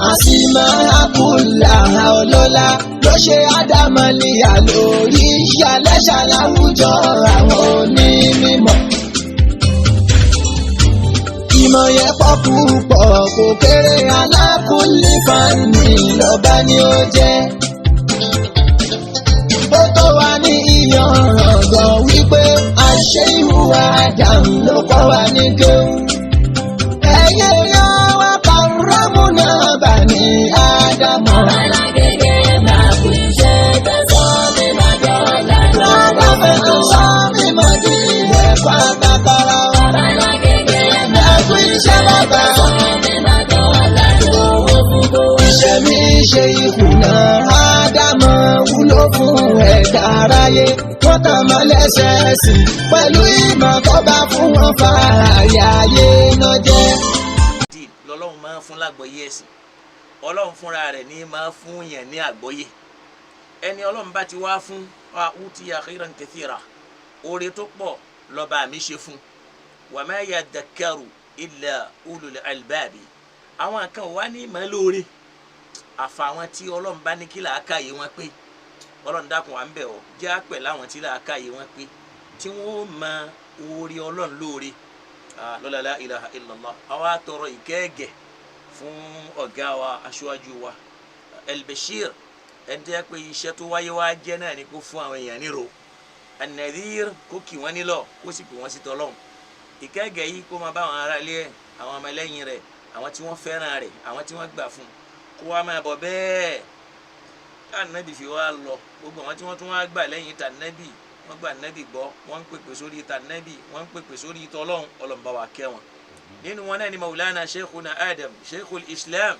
Àsìmọ́ àkùlà ọlọ́lá ló ṣe ádámọ̀lìyà lórí ṣàlẹ́ṣà láwùjọ àwọn onímọ̀. Ìmọ̀ yẹn pọ̀ púpọ̀, kò kéré, alákùnlé fani lọ́ba ni ó jẹ́. Ó tó wá ní ìyànràn wípé àṣẹ ìhùwà Adam ló kọ́ wa ní kéwù. Ẹyẹ yọ wá kàrámù náà bà ní Ádámù. Alágége máa kú iṣẹ́ tẹ̀sán mi máa dọ́là. Ádámù tó sọ mímọ́ di ilẹ̀ pátákárá wa. Alágége máa Ẹ kú iṣẹ́ bàbá. tẹ̀sán mi máa dọ́là. Owó fún kó. Iṣẹ́ mi ṣe ìkùnà Ádámù wúlò fún ẹ̀dá aráyé. Wọ́n tàn mọ́ lẹ́sẹ̀ẹ́sì pẹ̀lú ìmọ̀ tó bá fún wọn fààyè ayé náà jẹ́. Dín lọ́lọ́run máa ń fún lágbọ́yé ẹ̀sìn. Ọlọ́run fúnra rẹ̀ ní máa fún yẹn ní àgbọ́yé. Ẹni Ọlọ́run bá ti wá fún wa, utiya khairan kathira, oore tó pọ̀ lọ́ba mi ṣe fún. Wa ma yadhakkaru illa ulul albabi. Àwọn kan wà ní ìmọ̀ lóore, àfàwọn tí Ọlọ́run bá ní kí làákàyè wọn pé. Ọlọ́run dákun, wà ń bẹ̀ ọ́, jẹ́ àpẹ̀ láwọn tí làákàyè wọn pé, tí wọ́n mọ oore Ọlọ́run lóore. Lọ́la la ilaha illallah. Àwa tọrọ ìkẹ́gẹ́ fún ọ̀gá wa, aṣáájú wa, El-Bashir, ẹni tó yẹ pé iṣẹ́ tó wáyé wá jẹ́ náà ni kó fún àwọn èèyàn níro, An-Nadhir, kó kì wọ́n nílọ̀, kó sì pè wọ́n sí tọ́lọ́hún. Ìkẹ́gẹ́ yìí kó máa bá àwọn ará ilé ẹ̀, àwọn ọmọlẹ́yìn rẹ̀, àwọn tí wọ́n fẹ́ràn rẹ̀, àwọn tí wọ́n gbà fún un, kó wá máa bọ̀ bẹ́ẹ̀ tànàbì fi wá lọ. Gbogbo àwọn tí wọ́n tún wá gbà lẹ́yìn tànàbì, wọ́n gbà nàbì gbọ́, wọ́n ń pèpè sórí tànàbì, wọ́n ń pèpè sórí tọ́lọ́hún. Ọlọ́mùbá wa kẹ́ wọn. Nínú wọn náà ni Maulana Sheikhuna Adam, Sheikhul Islam,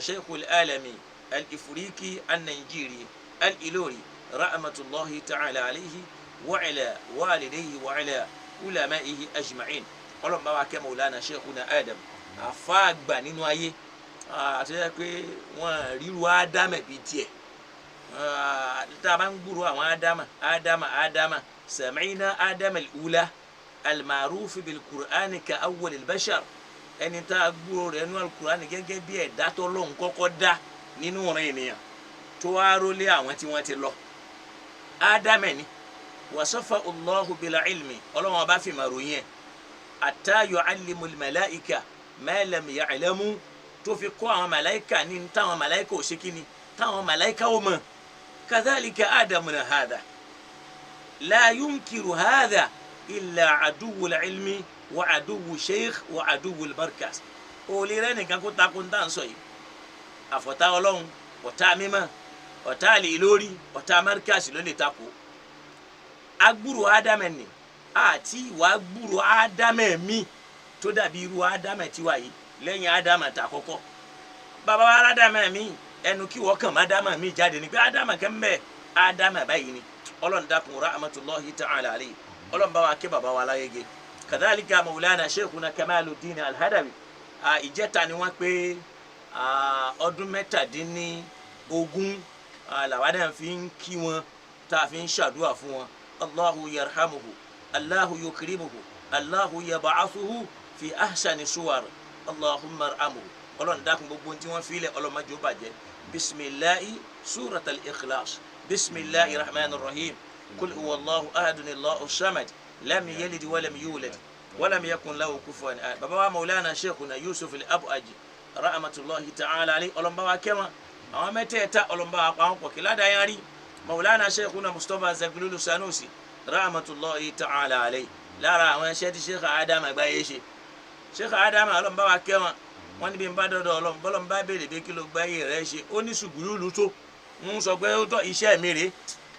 Sheikhul Alami Al-Ifriqi An-Nigeria Al-Ilori, rahmatulahi ta'ala alayhi wa ala walidayhi wa ala ulamaihi ajma'in. Ọlọ́mùbá wa kẹ́ Maulana Sheikhuna Adam, àfáàgbà nínú ayé, àti ẹ pé wọn ríru ádámẹ bíi tiẹ̀. Tá a bá ń gbúrò àwọn ádámà, ádámà, ádámà, sami'na ádámà al-ula al-ma'ruf bil-Qur'ani ka awwal al-bashar, ẹni tá a gbúrò rẹ̀ nínú al-Qur'ani gẹ́gẹ́ bí ẹ̀dá tó lóun kọ́kọ́ dá nínú ọ̀ràn ènìyàn tó wá rólé àwọn tí wọ́n ti lọ. Ádámà ni wasafa Allahu bil-ilmi, Ọlọ́run ọba fi màròyìn ẹ̀, hatta yu'allimu al-malaika ma lam ya'lamu, tó fi kọ́ àwọn màláìka ní táwọn màláìka ò ṣe kíni, táwọn màláìka ò mọ̀. Kadhalika ádámù na hadha la yunkiru hadha illa aduwwu ilmi wa aduwwu sheikh wa aduwwu markaz. Òòlì rẹ nìkan kó takò ń tà ń sọ yìí, àfọ̀tá Ọlọ́run, ọ̀tá mímọ́, ọ̀tá àlè lórí, ọ̀tá markaz ló lè takò. Agbúrò ádámù ni àti ìwà agbúrò ádámù mi tó dàbí irú ádámù tiwa yìí lẹ́yìn ádámù ta kọ́kọ́. Bàbá wa ádámù mi, ẹnu kí wọ́n kàn má ádámù mi jáde ni pé ádámù kẹ́ ń bẹ̀, ádámù báyìí ni. Ọlọ́run dákun, rahmatulahi ta'ala alayhi. Ọlọ́run bá wa kẹ́ bàbá wa láyége. Kadhalika Maulana Sheikhuna Kamaluddin Alhadawi. Ìjẹta ni wọ́n pé ọdún 17 làwọn náà fi ń kí wọn, tá a fi ń ṣàdúrà fún wọn. Allahu yarhamuhu, Allahu yukrimuhu, Allahu yab'athuhu fi ahsani suwar, Allahumma arhamuhu. Ọlọ́run dákun, gbogbo tí wọ́n filẹ̀, Ọlọ́run má jẹ́ ó bàjẹ́. Bisimilahi, surat al-Ikhlas. Bisimilahi rahman rahim. Kul huwa Allahu ahadun, Allahu samad, lam yalid walam yulad walam yakun lahu kufuwan ahad. Baba wa Maulana Sheikhuna Yusuf al-Abuaji, rahmatulahi ta'ala alayhi. Ọlọ́run bá wa kẹ́ wọn, àwọn mẹ́tẹ̀ẹ̀ta. Ọlọ́run bá wa pa àwọn pọ̀ kí ládàá yẹn rí. Maulana Sheikhuna Mustapha Zaglulu Sanusi, rahmatulahi ta'ala alayhi. Lára àwọn ẹṣẹ́ tí Sheikh Adam àgbáyé ṣe, Sheikh Adam, Ọlọ́run bá wa kẹ́ wọn, wọ́n níbi ń bá dọ́dọ̀ Ọlọ́run, bọ́lọ́n bá béèrè pé kí ló gbáyé rẹ̀ ṣe, ó ní sùgúrúlù tó ń sọ pé ó tọ́ iṣẹ́ mi rèé.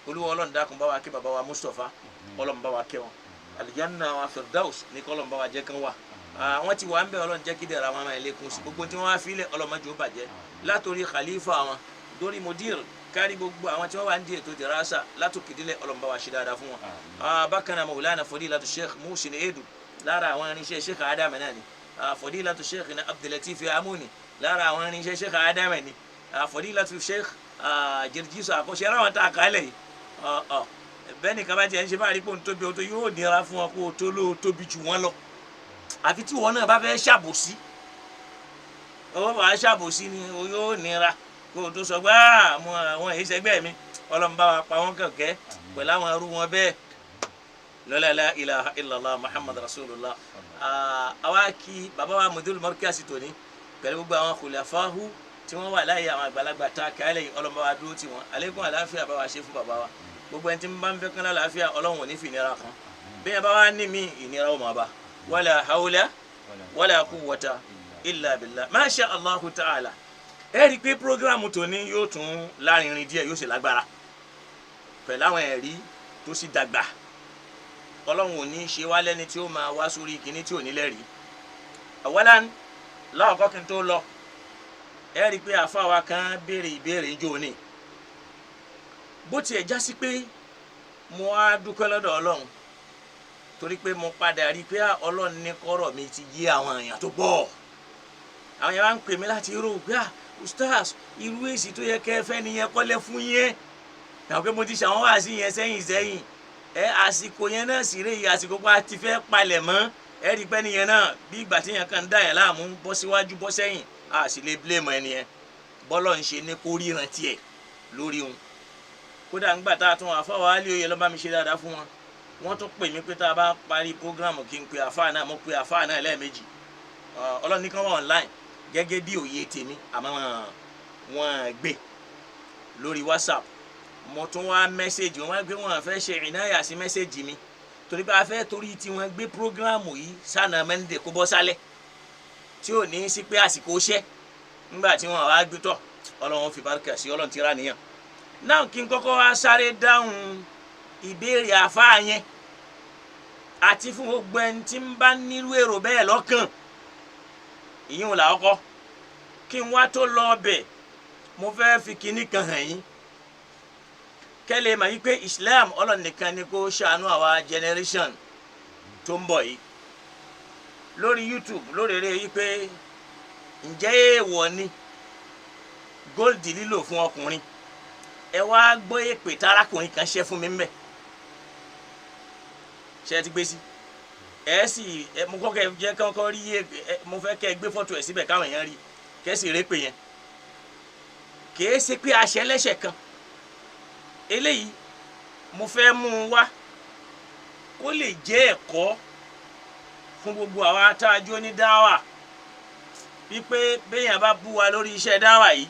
Olúwa Ọlọ́run dákun, bá wa kẹ́ bàbá wa Mustapha. Ọlọ́run bá wa kẹ́ wọn. Àlùjánnà wa Firdaus ní kọ́lọ́n bá wa jẹ́ kán wà. Wọ́n ti wà ń bẹ̀. Ọlọ́run jẹ́ kí dẹ̀ra wọn máa lékún sí. Gbogbo tí wọ́n wá fílẹ̀, Ọlọ́run má jẹ́ ó bàjẹ́, látòrí khalifa wọn dórí mudir, kárí gbogbo àwọn tí wọ́n wà ń di ètò dirasa látòkèdélẹ̀. Ọlọ́run bá wa ṣe dáadáa fún wọn. Bákan náà, Maulana Fadilatu Sheikh Muhsin Edu, lára àwọn irinṣẹ́ Sheikh Adam náà ni. Fadilatu Sheikh na Abdulatif Amuni, lára àwọn irinṣẹ́ Sheikh Adam ni. Fadilatu Sheikh Jirjisu àkọsí ara wọn tá a kálẹ̀ yìí. Bẹ́ẹ̀ ni kaba tiẹ̀ ń ṣe bá rí pé òun tóbi, o tó yóò nira fún wọn kó o tó lóo tóbi jù wọ́n lọ, àfi tí wọn náà bá fẹ́ ṣàbòsí. Owó bàá ṣàbòsí ni o yóò nira kó o tó sọ pé àwọn èyí sẹgbẹ́ mi. Ọlọ́run bá wa pa wọ́n kẹ̀kẹ́ pẹ̀lú àwọn arú wọn bẹ́ẹ̀. Lọ́la la ilaha illallah Muhammad rasulullah. Àwa kí bàbá wa Mudul Markaz tòní pẹ̀lú gbogbo àwọn khulafahu tí wọ́n wà láàyè, àwọn àgbàlagbà tá a kálẹ̀ yìí, Ọlọ́run bá wa dúró tì wọ́n. Àlékún àlàáfíà bá wa ṣe fún bàbá wa. Gbogbo ẹni tí ń bá ń fẹ́ kán lálàáfíà, Ọlọ́run ò ní fi ìnira kan. Bí yẹn bá wá ní mí, ìnira ó máa bá. Wala hawla wala quwwata illa billah, masha Allahu ta'ala. Ẹ rí i pé programme tòní yóò tún lárinrin díẹ̀, yóò sì lágbára pẹ̀lú àwọn ẹ̀rí tó sì dàgbà. Ọlọ́run ò ní ṣe wá lẹ́ni tí ó máa wá sórí kinní tí ò ní lẹ́rìí. Awalan, láwùkọ́ kí n tó lọ, ẹ rí i pé àfa wa kan béèrè ìbéèrè ijó ní bó tiẹ̀ já sí pé mo á dúpẹ́ lọ́dọ̀ Ọlọ́run, torí pé mo padà rí i pé Ọlọ́run ní kọ́rọ̀ mi ti yé àwọn èèyàn tó pọ̀. Àwọn yẹn wá ń pè mí láti rò pé, "Ustaz, irú èsì tó yẹ kẹ́ ẹ fẹ́ nìyẹn kọ́lẹ́ fún yẹn." Àwọn pé mo ti ṣàwọn wáàsí yẹn sẹ́yìn sẹ́yìn. Ẹ àsìkò yẹn náà sì rèé, àsìkò pa ti fẹ́ palẹ̀ mọ́. Ẹ rí i pé nìyẹn náà, bí ìgbà tí yẹn kàn ń dà yẹn láàmú, bọ́ síwájú bọ́ sẹ́yìn, a sì lè blame ẹni yẹn. Bọ́lọ̀ ń ṣe ní kó ríran tiẹ̀ lórí òun. Kódà ńgbà tá a tún àfáwọ̀ á lé oyè lọ́ba mi ṣe dáadáa fún wọn, wọ́n tún pè mí pé tá a bá parí program, kí n pe àfáà náà. Mo pe àfáà náà lẹ́ẹ̀mejì. Ọlọ́run ní kán wà online gẹ́gẹ́ bí òye tèmi, àmọ́ wọ́n gbé lórí WhatsApp. Mo tún wá message wọn, wá gbé wọn fẹ́ ṣe ìnáyà sí message mi, torí pé a fẹ́ torí tí wọ́n gbé program yìí sànà mẹ́ndé kó bọ́ sálẹ̀ tí ò ní sí pé àsìkò iṣẹ́ ńgbà tí wọ́n wá gbé tọ̀. Ọlọ́run fi bárkà sí, Ọlọ́run ti rà níyàn náà. Kí n kọ́kọ́ wá sáré dáhùn ìbéèrè àfáà yẹn àti fún gbogbo ẹni tí ń bá nírú èrò bẹ́ẹ̀ lọ́kàn. Ìyẹn ò làwọn kọ́. Kí n wá tó lọ ọbẹ̀, mo fẹ́ fi kinní kan hàn yín kẹ́lẹ́ mà yí pé Islam, Ọlọ́run nìkan ni kó ṣàánú àwa generation tó ń bọ̀ yìí. Lórí YouTube, lórí eré yìí pé ǹjẹ́ èèwọ̀ ni gold lílò fún ọkùnrin? Ẹ wá gbọ́ èpè tárákùnrin kan ṣẹ́ fún mi mbẹ́. Ṣe é ti gbé sí ẹ sì ẹ mo kọ́ kẹ́ jẹ́ kọ́kọ́ rí ẹ. Mo fẹ́ kẹ́ ẹ gbé fọ́tò ẹ̀ síbẹ̀ káwọn èèyàn rí, kẹ́ sì répè yẹn. Kìí ṣe pé aṣẹ lẹ́ṣẹ̀ kan. Eléyìí mo fẹ́ mú un wá kó lè jẹ́ ẹ̀kọ́ fún gbogbo àwa tá a jó ní dáwà, wípé béèyàn bá bú wa lórí iṣẹ́ dáwà yìí,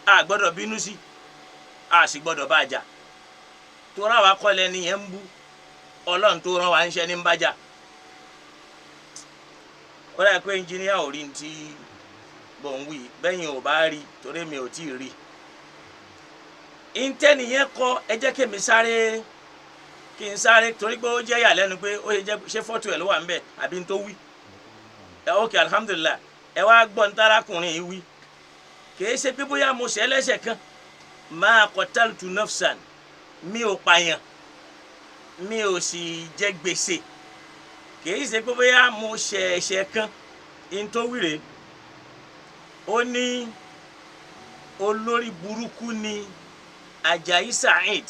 a gbọ́dọ̀ bínú sí, a sì gbọ́dọ̀ bá a jà, torí àwa kọ́ lẹni yẹn ń bú. Ọlọ́run tó rán wa ń ṣe ní ń bá jà. Ó dà pé engineer ò rí ní tí bọ̀ ń wí bẹ́yìn ò bá rí, torí mi ò tí ì rí ìntẹ́nì yẹn kọ. Ẹ jẹ́ kí mi sáré, kí n sáré, torí pé ó jẹ́ ìyàlẹ́nu pé ó ṣe jẹ́ ṣé fọ́tò ẹ̀ ló wà ń bẹ̀ àbí n tó wí ẹ. Ok, alhamdulilah. Ẹ wá gbọ́ ń tarakùnrin yìí wí. Kìí ṣe pé bóyá mo ṣe ẹlẹ́ṣẹ̀ kan. Ma qataltu nafsan, mi ò pààyàn, mi ò sì jẹ gbèsè. Kìí ṣe pé bóyá mo ṣe ẹ̀ṣẹ̀ kan. N tó wí rèé. Ó ní olórí burúkú ni Ajayi Saheed,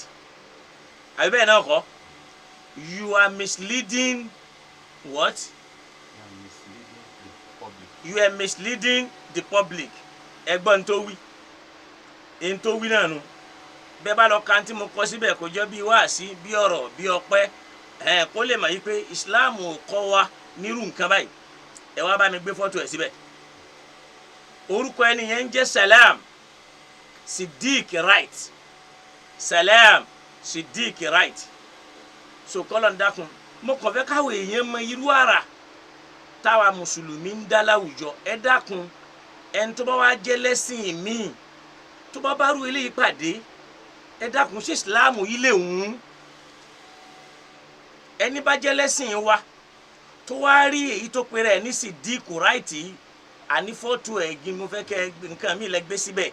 àbí bẹ́ẹ̀ náà kọ́? You are misleading what? You are misleading the public. You are misleading the public. Ẹgbọ́n tó wí, n tó wí náà nu. Bẹ́ẹ̀ bá lọ kan tí mo kọ síbẹ̀, kò jọ bí wáàsí, bí ọ̀rọ̀, bí ọpẹ́ ẹ̀, kó lè mọ̀ yí pé Islam ò kọ́ wa nírú nǹkan báyìí. Ẹ wá bá mi gbé fọ́tò ẹ̀ síbẹ̀. Orúkọ ẹni yẹn ń jẹ́ Salam Siddiq Wright, Salam Siddiq Wright. So kọ́lọ̀ ń dákun, mo kàn fẹ́ káwọn èèyàn mọ irú àrà táwa mùsùlùmí ń dá láwùjọ. Ẹ dákun, ẹni tó bá wá jẹ́ lẹ́sìn míì tó bá bá rú eléyìí pàdé, ẹ dákun, ṣé ìsìláàmù yìí lè wùn? Ẹni bá jẹ́ lẹ́sìn wa tó wá rí èyí tó pèrè ẹ̀ ní Siddiq Wright, àní fọ́tò ẹ̀ gí. Mo fẹ́ kẹ́ nǹkan mi lẹ gbé síbẹ̀.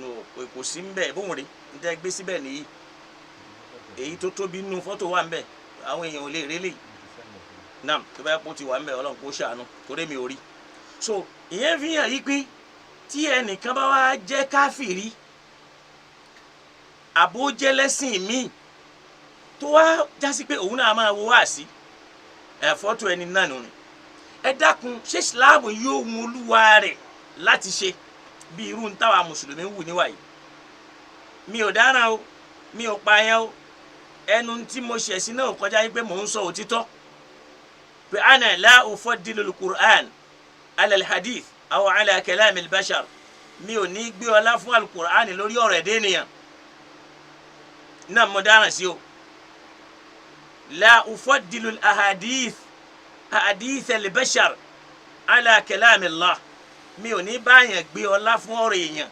No, kò sí ń bẹ̀ bóun rí n tẹ́ gbé síbẹ̀ nìyí. Èyí tó tóbi nínú fọ́tò wà ń bẹ̀, àwọn èèyàn ò lè rí lè nam. Tó bá yẹ kó ti wà ń bẹ̀, Ọlọ́run kó ṣàánú, torí mi ò rí. So ìyẹn fi hàn yí pé tí ẹnìkan bá wá jẹ́ káfìrí àbó jẹ́ lẹ́sìn míì tó wá jásí pé òun náà máa wo wá sí ẹ̀, fọ́tò ẹni náà nù ni. Ẹ dákun, ṣé Islam yóò wun olúwa rẹ̀ láti ṣe bí irú ń táwa mùsùlùmí wù níwà yìí? Mi ò dáràn o, mi ò pààyàn o. Ẹnu tí mo ṣẹ̀ sí náà kọjá yín pé mò ń sọ òtítọ́ pé ana la ufaddilu al-Qur'an ala al-hadith aw ala kalam al-bashar. Mi ò ní gbé ọlá fún al-Qur'an lórí ọ̀rọ̀ ẹ̀dẹ́ ènìyàn náà. Mo dáràn sí o. La ufaddilu al-ahadith ahadith al-bashar ala kalam Allah. Mi ò ní báyàn gbé ọlá fún ọ̀rọ̀ èèyàn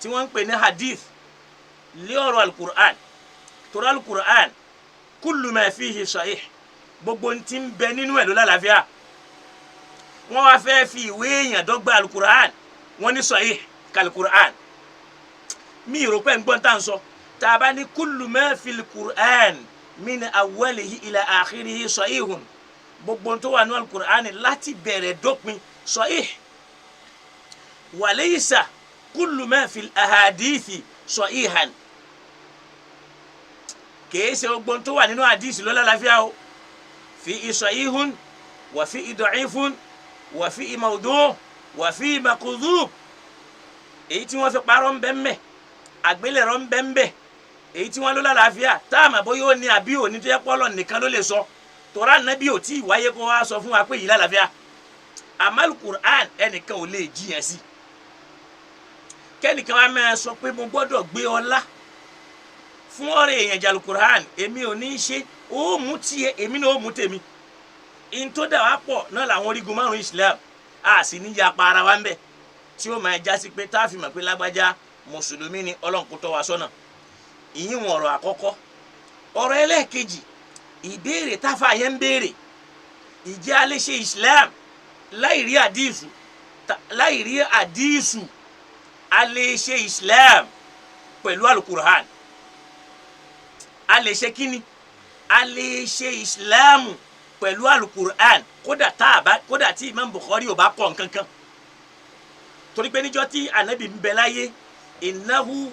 tí wọ́n ń pè ní hadith lé ọ̀rọ̀ al-Qur'an, torí al-Qur'an kullu ma fihi sahih, gbogbo ntí ń bẹ nínú ẹ̀ ló lálàáfíà. Wọ́n wá fẹ́ fi ìwé èèyàn dọ́gba al-Qur'an, wọ́n ní sahih kal-Qur'an. Mi rò pé ń gbọ́n tá à ń sọ. Tá a bá ní kullu ma fil Qur'an min awwalihi ila akhirihi sahihun, gbogbo tó wà ní al-Qur'an láti bẹ̀rẹ̀ dópin sahih, wa laysa kullu ma fil ahadithi sahihan. Kìí ṣe gbogbo tó wà nínú àdìsí ló lálàáfíà o. Fi sahihun wa fi da'ifun wa fi mawdu' wa fi makdhub. Èyí tí wọ́n fi parọ́ ń bẹ ń bẹ, àgbélẹ̀rọ ń bẹ ń bẹ. Èyí tí wọ́n ló lálàáfíà tá a mà bóyá ó ní àbí òní, tó yẹ pọ́lọ̀ nìkan ló lè sọ, tọ́ra nàbí ò tí ì wáyé kó wá sọ fún wa pé yìí lálàáfíà. Àmọ́ Al-Qur'an, ẹnìkan ò lè jiyàn sí. Kẹ́nìkan wa máa sọ pé mo gbọ́dọ̀ gbé ọlá fún ọ̀rẹ́ èèyàn jà Al-Qur'an, èmi ò ní í ṣe. Ó mú tiẹ̀, èmi náà ó mú tèmi. In tó dà wá pọ̀ náà làwọn orígun márùn Islam, a sì ní yapa ara wa ń bẹ̀ tí ó máa jásí pé tá a fi mọ̀ pé lágbájá mùsùlùmí ni. Ọlọ́run kó tọ́ wa sọ́nà. Ìyíwọ̀n ọ̀rọ̀ àkọ́kọ́. Ọ̀rọ̀ ẹlẹ́ẹ̀kejì, ìbéèrè táfà yẹn ń béèrè, ìjẹ́ a lè ṣe Islam láì rí àdíìsù? Láì rí àdíìsù, a lè ṣe Islam pẹ̀lú alukur'an. A lè ṣe kíni? A lè ṣe Islam pẹ̀lú alukur'an, kódà tá a bá, kódà tí Imam Bukhari ò bá kọ nǹkan kan, torí pé níjọ́ tí anabi ń bẹ láyé, innahu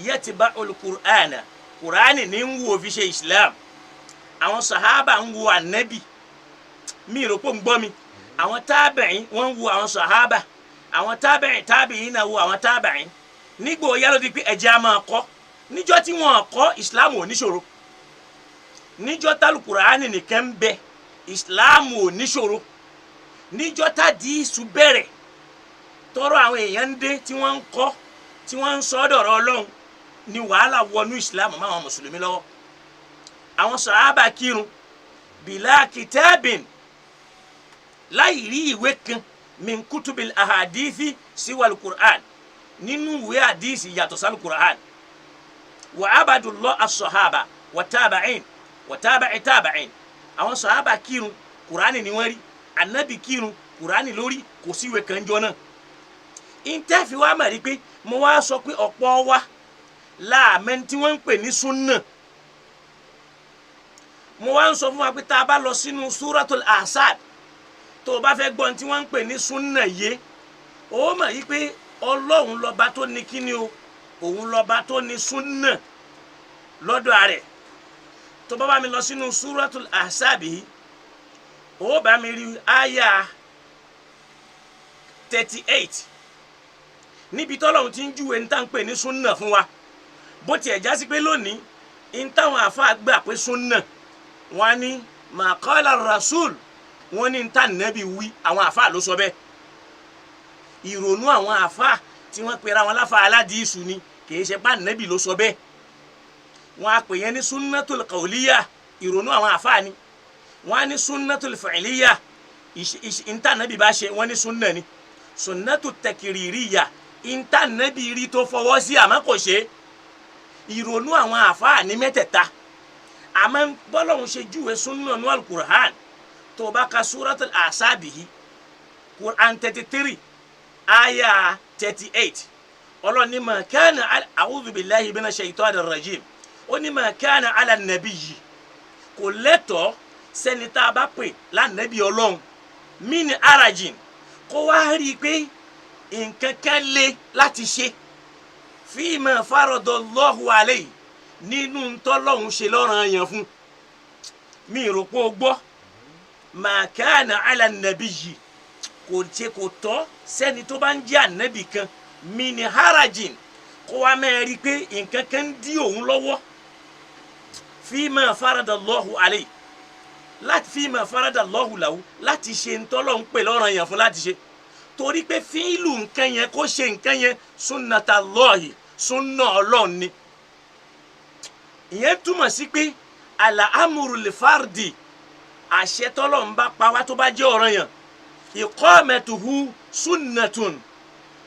yatba alukur'an, kur'ani ní ń wo fi ṣe Islam. Àwọn sahaba ń wo anabi. Mi rò pé ń gbọ́ mi. Àwọn tábìín, wọ́n ń wo àwọn sahaba. Àwọn tábìín tábìín náà wo àwọn tábìín. Nígbà ó yá ló di pé ẹ̀jẹ̀ á máa kọ́. Níjọ́ tí wọ́n kọ́, Islam ò níṣòro. Níjọ́ tálùkùránì nìkan ń bẹ, Islam ò níṣòro. Níjọ́ tádìísù bẹ̀rẹ̀, tọrọ àwọn èèyàn ń dé, tí wọ́n ń kọ́, tí wọ́n ń sọ dọ̀rọ̀ Ọlọ́run, ni wàhálà wọnú Islam mọ́ àwọn mùsùlùmí lọ́wọ́. Àwọn sàhábà kírun bila kitabin, láì rí ìwé kan, min kutubil ahadithi siwa alukur'an, nínú ìwé àdìsí yàtọ̀ sí alukur'an. Wa abadullah as-sahaba wa tabi'in wa tabi'i tabi'in. Àwọn sàhábà kírun, kur'ani ni wọ́n rí. Anabi kírun, kur'ani lórí. Kò sí ìwé kan jọ náà. Ìtẹ́fì wa mà rí pé mo wá sọ pé ọ̀pọ̀ wa láàmẹ́ tí wọ́n ń pè ní súnà. Mo wá ń sọ fún wa pé tá a bá lọ sínú Suratul Ahzab, tó o bá fẹ́ gbọ́n tí wọ́n ń pè ní súnà yé, ó mọ̀ yí pé Ọlọ́run lọ́ba tó ní kíni o, òun lọ́ba tó ní súnà lọ́dọ̀ rẹ̀. Tó bá bá mi lọ sínú Suratul Ahzab yìí, ó bá mi rí àyà 38, níbi tọ́lọ́run ti ń júwe ní tá à ń pè ní súnà fún wa. Bó tiẹ̀ já sí pé lónìí, ní táwọn àfa gbà pé súnà, wọn á ní ma qala rasul, wọn ní ní tá nẹ́bí wí. Àwọn àfa ló sọ bẹ́ẹ̀. Ìrònú àwọn àfa tí wọ́n pera wọn láfa aládìísù ni, kì í ṣe bá nẹ́bí ló sọ bẹ́ẹ̀. Wọ́n á pè yẹn ní sunnatul qawliya, ìrònú àwọn àfa ni. Wọ́n á ní sunnatul fi'liya, ìta nẹ́bí bá ṣe, wọ́n ní sunna ni. Sunnatu takririya, ìta nẹ́bí rí tó fọwọ́ sí àmọ́ kò ṣe é. Ìrònú àwọn àfa ní mẹ́tẹ̀ẹ̀ta. Àmọ́ bọ́lọ́hún ṣe júwe sunna nú alukur'an, tó o bá ka Suratul Ahzab yìí, Quran 33 aya 38, Ọlọ́ni ma kana, a'udhu billahi minash shaitanir rajim, ó ní ma kana ala nabiyyi, kò lẹ́tọ̀ọ́ sẹ́ni tá a bá pè lánàbí Ọlọ́run, min harajin, kó wá rí i pé nǹkan kan le láti ṣe, fima faradallahu alayhi, nínú ntọ́lọ́hún ṣe lọ́ranyàn fún mi. Rò pé o gbọ́. Ma kana ala nabiyyi. Kò ṣe kò tọ́ sẹ́ni tó bá ń jẹ́ ànábì kan min harajin, kó wa máa rí i pé nǹkan kan ń dí òun lọ́wọ́, fima faradallahu alayhi, láti fima faradallahu lahu, láti ṣe ntọ́lọ́ ń pè lọ́rọ̀ yẹn fún láti ṣe, torí pé fíìlù nǹkan yẹn, kó ṣe nǹkan yẹn, sunnatallahi, sunna Ọlọ́run ni. Ìyẹn túmọ̀ sí pé àlà amúrù lè fárdì, àṣẹ tọ́lọ̀ ń bá pa wá tó bá jẹ́ ọ̀ranyàn, iqamatuhu sunnatun,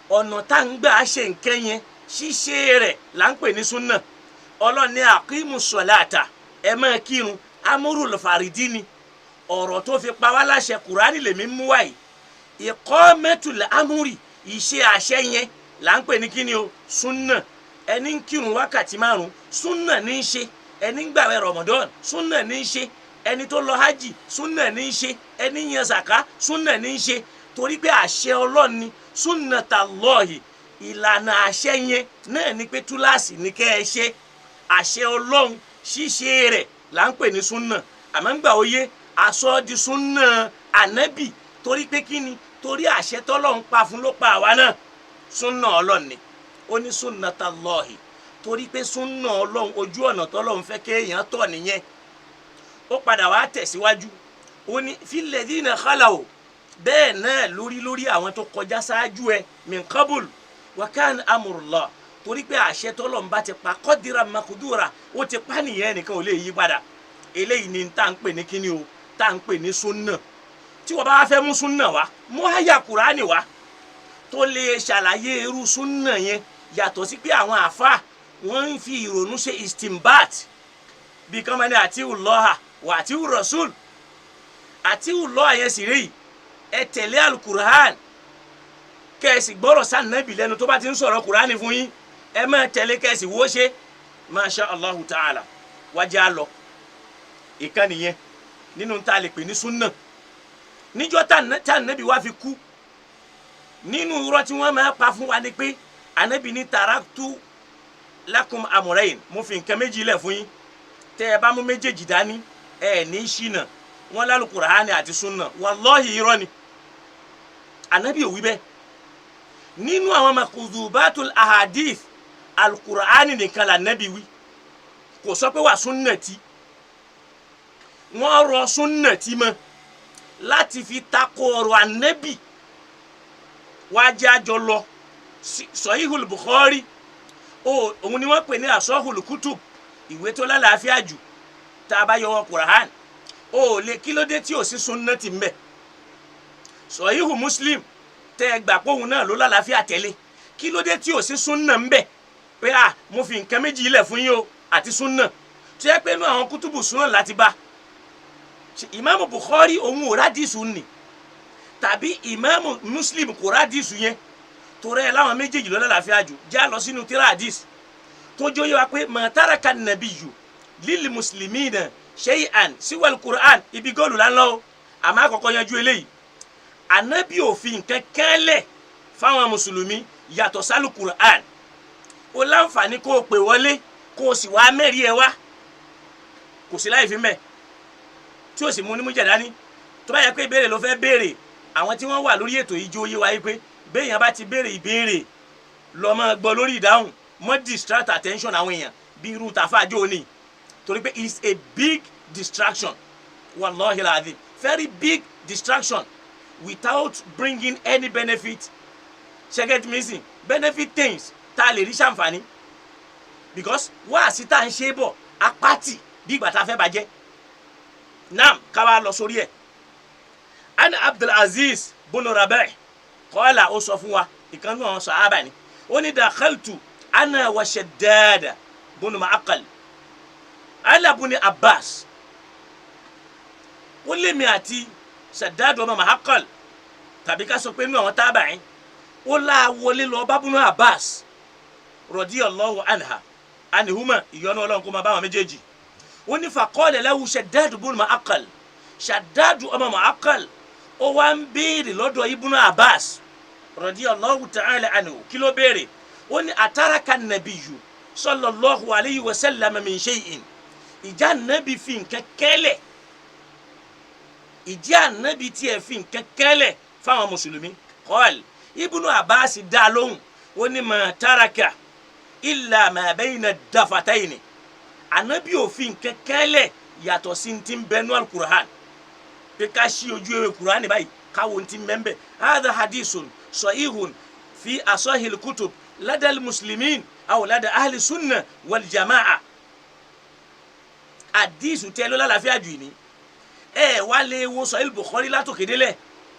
ọ̀nà tá ń gbà ṣe nǹkan yẹn, ṣíṣe rẹ̀ là ń pè ní sunna. Ọlọ́run ní aqimu sọ̀láàtà, ẹ máa kírun, amúrù lè fàrídì ni. Ọ̀rọ̀ tó fi pa wá láṣẹ, Kùránì lèmi mú wáyìí. Iqamatul amúrì, ìṣe àṣẹ yẹn là ń pè ní kíni o? Sunna. Ẹni ń kírun wákàtí 5, sunna ní í ṣe. Ẹni ń gbàwẹ̀ Ramadan, sunna ní í ṣe. Ẹni tó lọ hajj, sunna ní í ṣe. Ẹni yan zaka, sunna ní í ṣe, torí pé àṣẹ Ọlọ́run ni, sunnatallahi. Ìlànà àṣẹ yẹn náà ni pé túláàsì ní kẹ́ ẹ ṣe àṣẹ Ọlọ́run, ṣíṣe rẹ̀ là ń pè ní sunna. Àmọ́ ń gbà ó yé aṣọ di sunna ànábì, torí pé kí ni? Torí àṣẹ tọ́lọ́run pa fún ló pa àwa náà, sunna Ọlọ́run ni. Ó ní sunnatallahi, torí pé sunna Ọlọ́run, ojú ọ̀nà tọ́lọ́run fẹ́ kéèyàn tọ̀ nìyẹn. Ó padà wá tẹ̀síwájú, ó ní filladhina khalaw, bẹ́ẹ̀ náà lórí àwọn tó kọjá ṣáájú ẹ, min qabul wa kana amrullah, torí pé àṣẹ tọ́lọ́run bá ti pa, qadira makudura, ó ti pa nìyẹn, nìkan ò lè yí padà. Eléyìí ni tá à ń pè ní kíni o? Tá à ń pè ní sunna. Tí wọ́n bá wá fẹ́ mú sunna wá, mú àyà Kùránì wá tó lè ṣàlàyé irú sunna yẹn, yàtọ̀ sí pé àwọn àfa wọ́n ń fi ìrònú ṣe istimbat, bí kán máa ní ati'u Allaha wa ati'u Rasul. Ati'u Allaha yẹn sì rí, ẹ tẹ̀lé alukur'an, kẹ́ẹ̀sì gbọ́rọ̀ sànàbì lẹ́nu tó bá ti ń sọ̀rọ̀ Kùránì fún yín, ẹ máa tẹ̀lé kẹ́ẹ̀sì wó ṣe. Masha Allahu ta'ala, wájà lọ ìkànnì yẹn nínú tá a lè pè ní sunna. Níjọ́ tá ànábì wá fi kú, nínú irọ́ tí wọ́n máa pa fún wa ni pé ànábì ní taraktu lakum amrayn, mo fi nǹkan méjì lẹ̀ fún yín, tẹ́ ẹ bá mú méjèèjì dání, ẹ ní ṣìnà. Wọ́n lálù Kùránì àti sunna. Wallahi, irọ́ ni, ànábì ò wí bẹ́ẹ̀. Nínú àwọn makuzubatul ahadith, alukur'ani nìkan la ànábì wí. Kò sọ pé wà sunnati. Wọ́n rọ sunnati mọ́ láti fi takò ọ̀rọ̀ ànábì. Wá jẹ́ àjọ lọ Sahihul Bukhari, òun ni wọ́n pè ní asahul kutub, ìwé tó lálàáfíà jù tá a bá yọ wọn Kùránì. Ó lè kí ló dé tí ò sí sunnati ń bẹ? Sahihu Muslim tẹ́ ẹ gbà pé òun náà ló lálàáfíà tẹ́lẹ̀, kí ló dé tí ò sí sunna ń bẹ, pé à mo fi nǹkan méjì ilẹ̀ fún yín o àti sunna, tó yẹ pé inú àwọn kútùbù sunna láti bá? Ìmáàmù Bukhari òun ò rádìsù nì, tàbí ìmáàmù Muslim kò rádìsù yẹn, torí ẹ láwọn méjèèjì ló lálàáfíà jù. Já lọ sínú tírà hadith tó jó yẹ wa pé ma taraka nabiyyu lil muslimina shay'an siwal Qur'an. Ibi góòlù là ń lọ o, àmọ́ àkọ́kọ́ yanjú eléyìí. Ànábì ò fi nǹkan kẹ́lẹ̀ fáwọn mùsùlùmí yàtọ̀ sálù Qur'an. Ó láǹfààní kó o pè wọlé, kó o sì wá mẹ́rin ẹ wá, kò sí láì fi mẹ́ tí o sì mú ní mújẹ̀ dání. Tó bá yẹ pé ìbéèrè ló fẹ́ béèrè, àwọn tí wọ́n wà lórí ètò yìí jó yé wa yìí pé béèyàn bá ti béèrè ìbéèrè, lọ máa gbọ́ lórí ìdáhùn, mọ́ distract attention àwọn èèyàn bí irú tàfáàjò ní, torí pé it's a big distraction, wallahi alazim, very big distraction without bringing any benefit. Second missing benefit things tá a lè rí ṣàǹfààní, because wáàsí tá à ń ṣe bọ̀ apáti bí ìgbà tá a fẹ́ bàjẹ́. Naam, ká wá lọ sórí ẹ̀. Ana Abdulaziz bunu Rabi' qala, ó sọ fún wa, ìkan náà sàhábà ni, ó ní dakhaltu ana wa Shaddad bunu Ma'aqal ala buni Abbas. Ó lémi àti Shaddad ọmọ Ma'aqal, tàbí ká sọ pé inú àwọn tábàáyín, ó láà wọlé lọ bá bunu Abbas radiyallahu anha anihuma, ìyọ́nú Ọlọ́run kó máa bá wọn méjèèjì. Ó ní faqala lahu Shaddad bunu Ma'aqal, Shaddad ọmọ Ma'aqal, ó wá ń béèrè lọ́dọ̀ Ibnu Abbas radiyallahu ta'ala anhu. Kí ló béèrè? Ó ní ataraka nabiyyu sallallahu alayhi wa sallam min shay'in, ìjà nàbì fi nǹkan kẹ́lẹ̀, ìjà nàbì tiẹ̀ fi nǹkan kẹ́lẹ̀ fáwọn mùsùlùmí. Qal Ibnu Abbas dá lóhùn, ó ní ma taraka illa ma bayna dafataini. Ànábì òfin kẹkẹlẹ yàtọ̀ sí ti ń bẹnu alukur'an, pé ká ṣí ojú ewé kur'an báyìí káwọn ti ń bẹ́ẹ̀. Hadha hadithun sahihun fi asahil kutub ladal muslimin aw lada ahli sunna wal jama'a. Àdìsù tẹ ló lálàáfíà jù ní ẹ wá lè wo Sahih Bukhari látòkè délẹ̀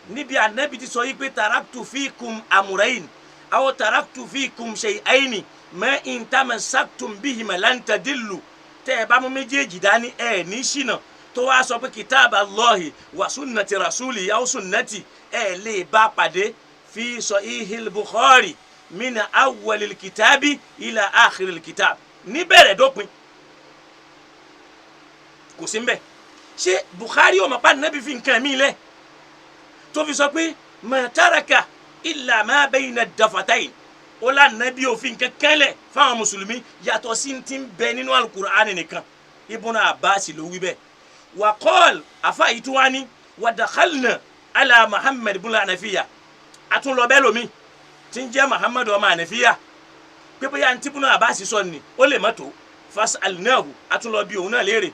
níbi ànábì ti sọ yìí pé taraktu fikum amrayn aw taraktu fikum shay'ayni ma in tamassaktum bihima lan tadillu. Tẹ ẹ bá mú méjèèjì dání ẹ ní ṣìnà. Tó wá sọ pé kitab Allahi wa sunnati rasuli aw sunnati, ẹ lè bá pàdé fi Sahihil Bukhari min awwalil kitabi ila akhiril kitab, níbẹ̀rẹ̀ dópin kò sí mbẹ. Ṣé Bukhari ó mọ̀ pa nàbí fi nǹkan mi lẹ̀ tó fi sọ pé ma taraka illa ma bayna dafatayn? Ó là nàbí òfin kankan lẹ̀ fáwọn mùsùlùmí yàtọ̀ sí ti ń bẹ nínú alukur'ani nìkan. Ibn Abbas ló wí bẹ́ẹ̀. Wa qal afa yìí tún wá ní wa dakhalna ala Muhammad ibn Hanafiya. Àtúnlọ bẹ́ẹ̀ lomi tí ń jẹ́ Muhammad ọmọ Hanafiya, pé bóyá ntí Ibn Abbas sọ ni ó lè má tó. Fas'alnahu, àtúnlọ bí òun náà léèrè.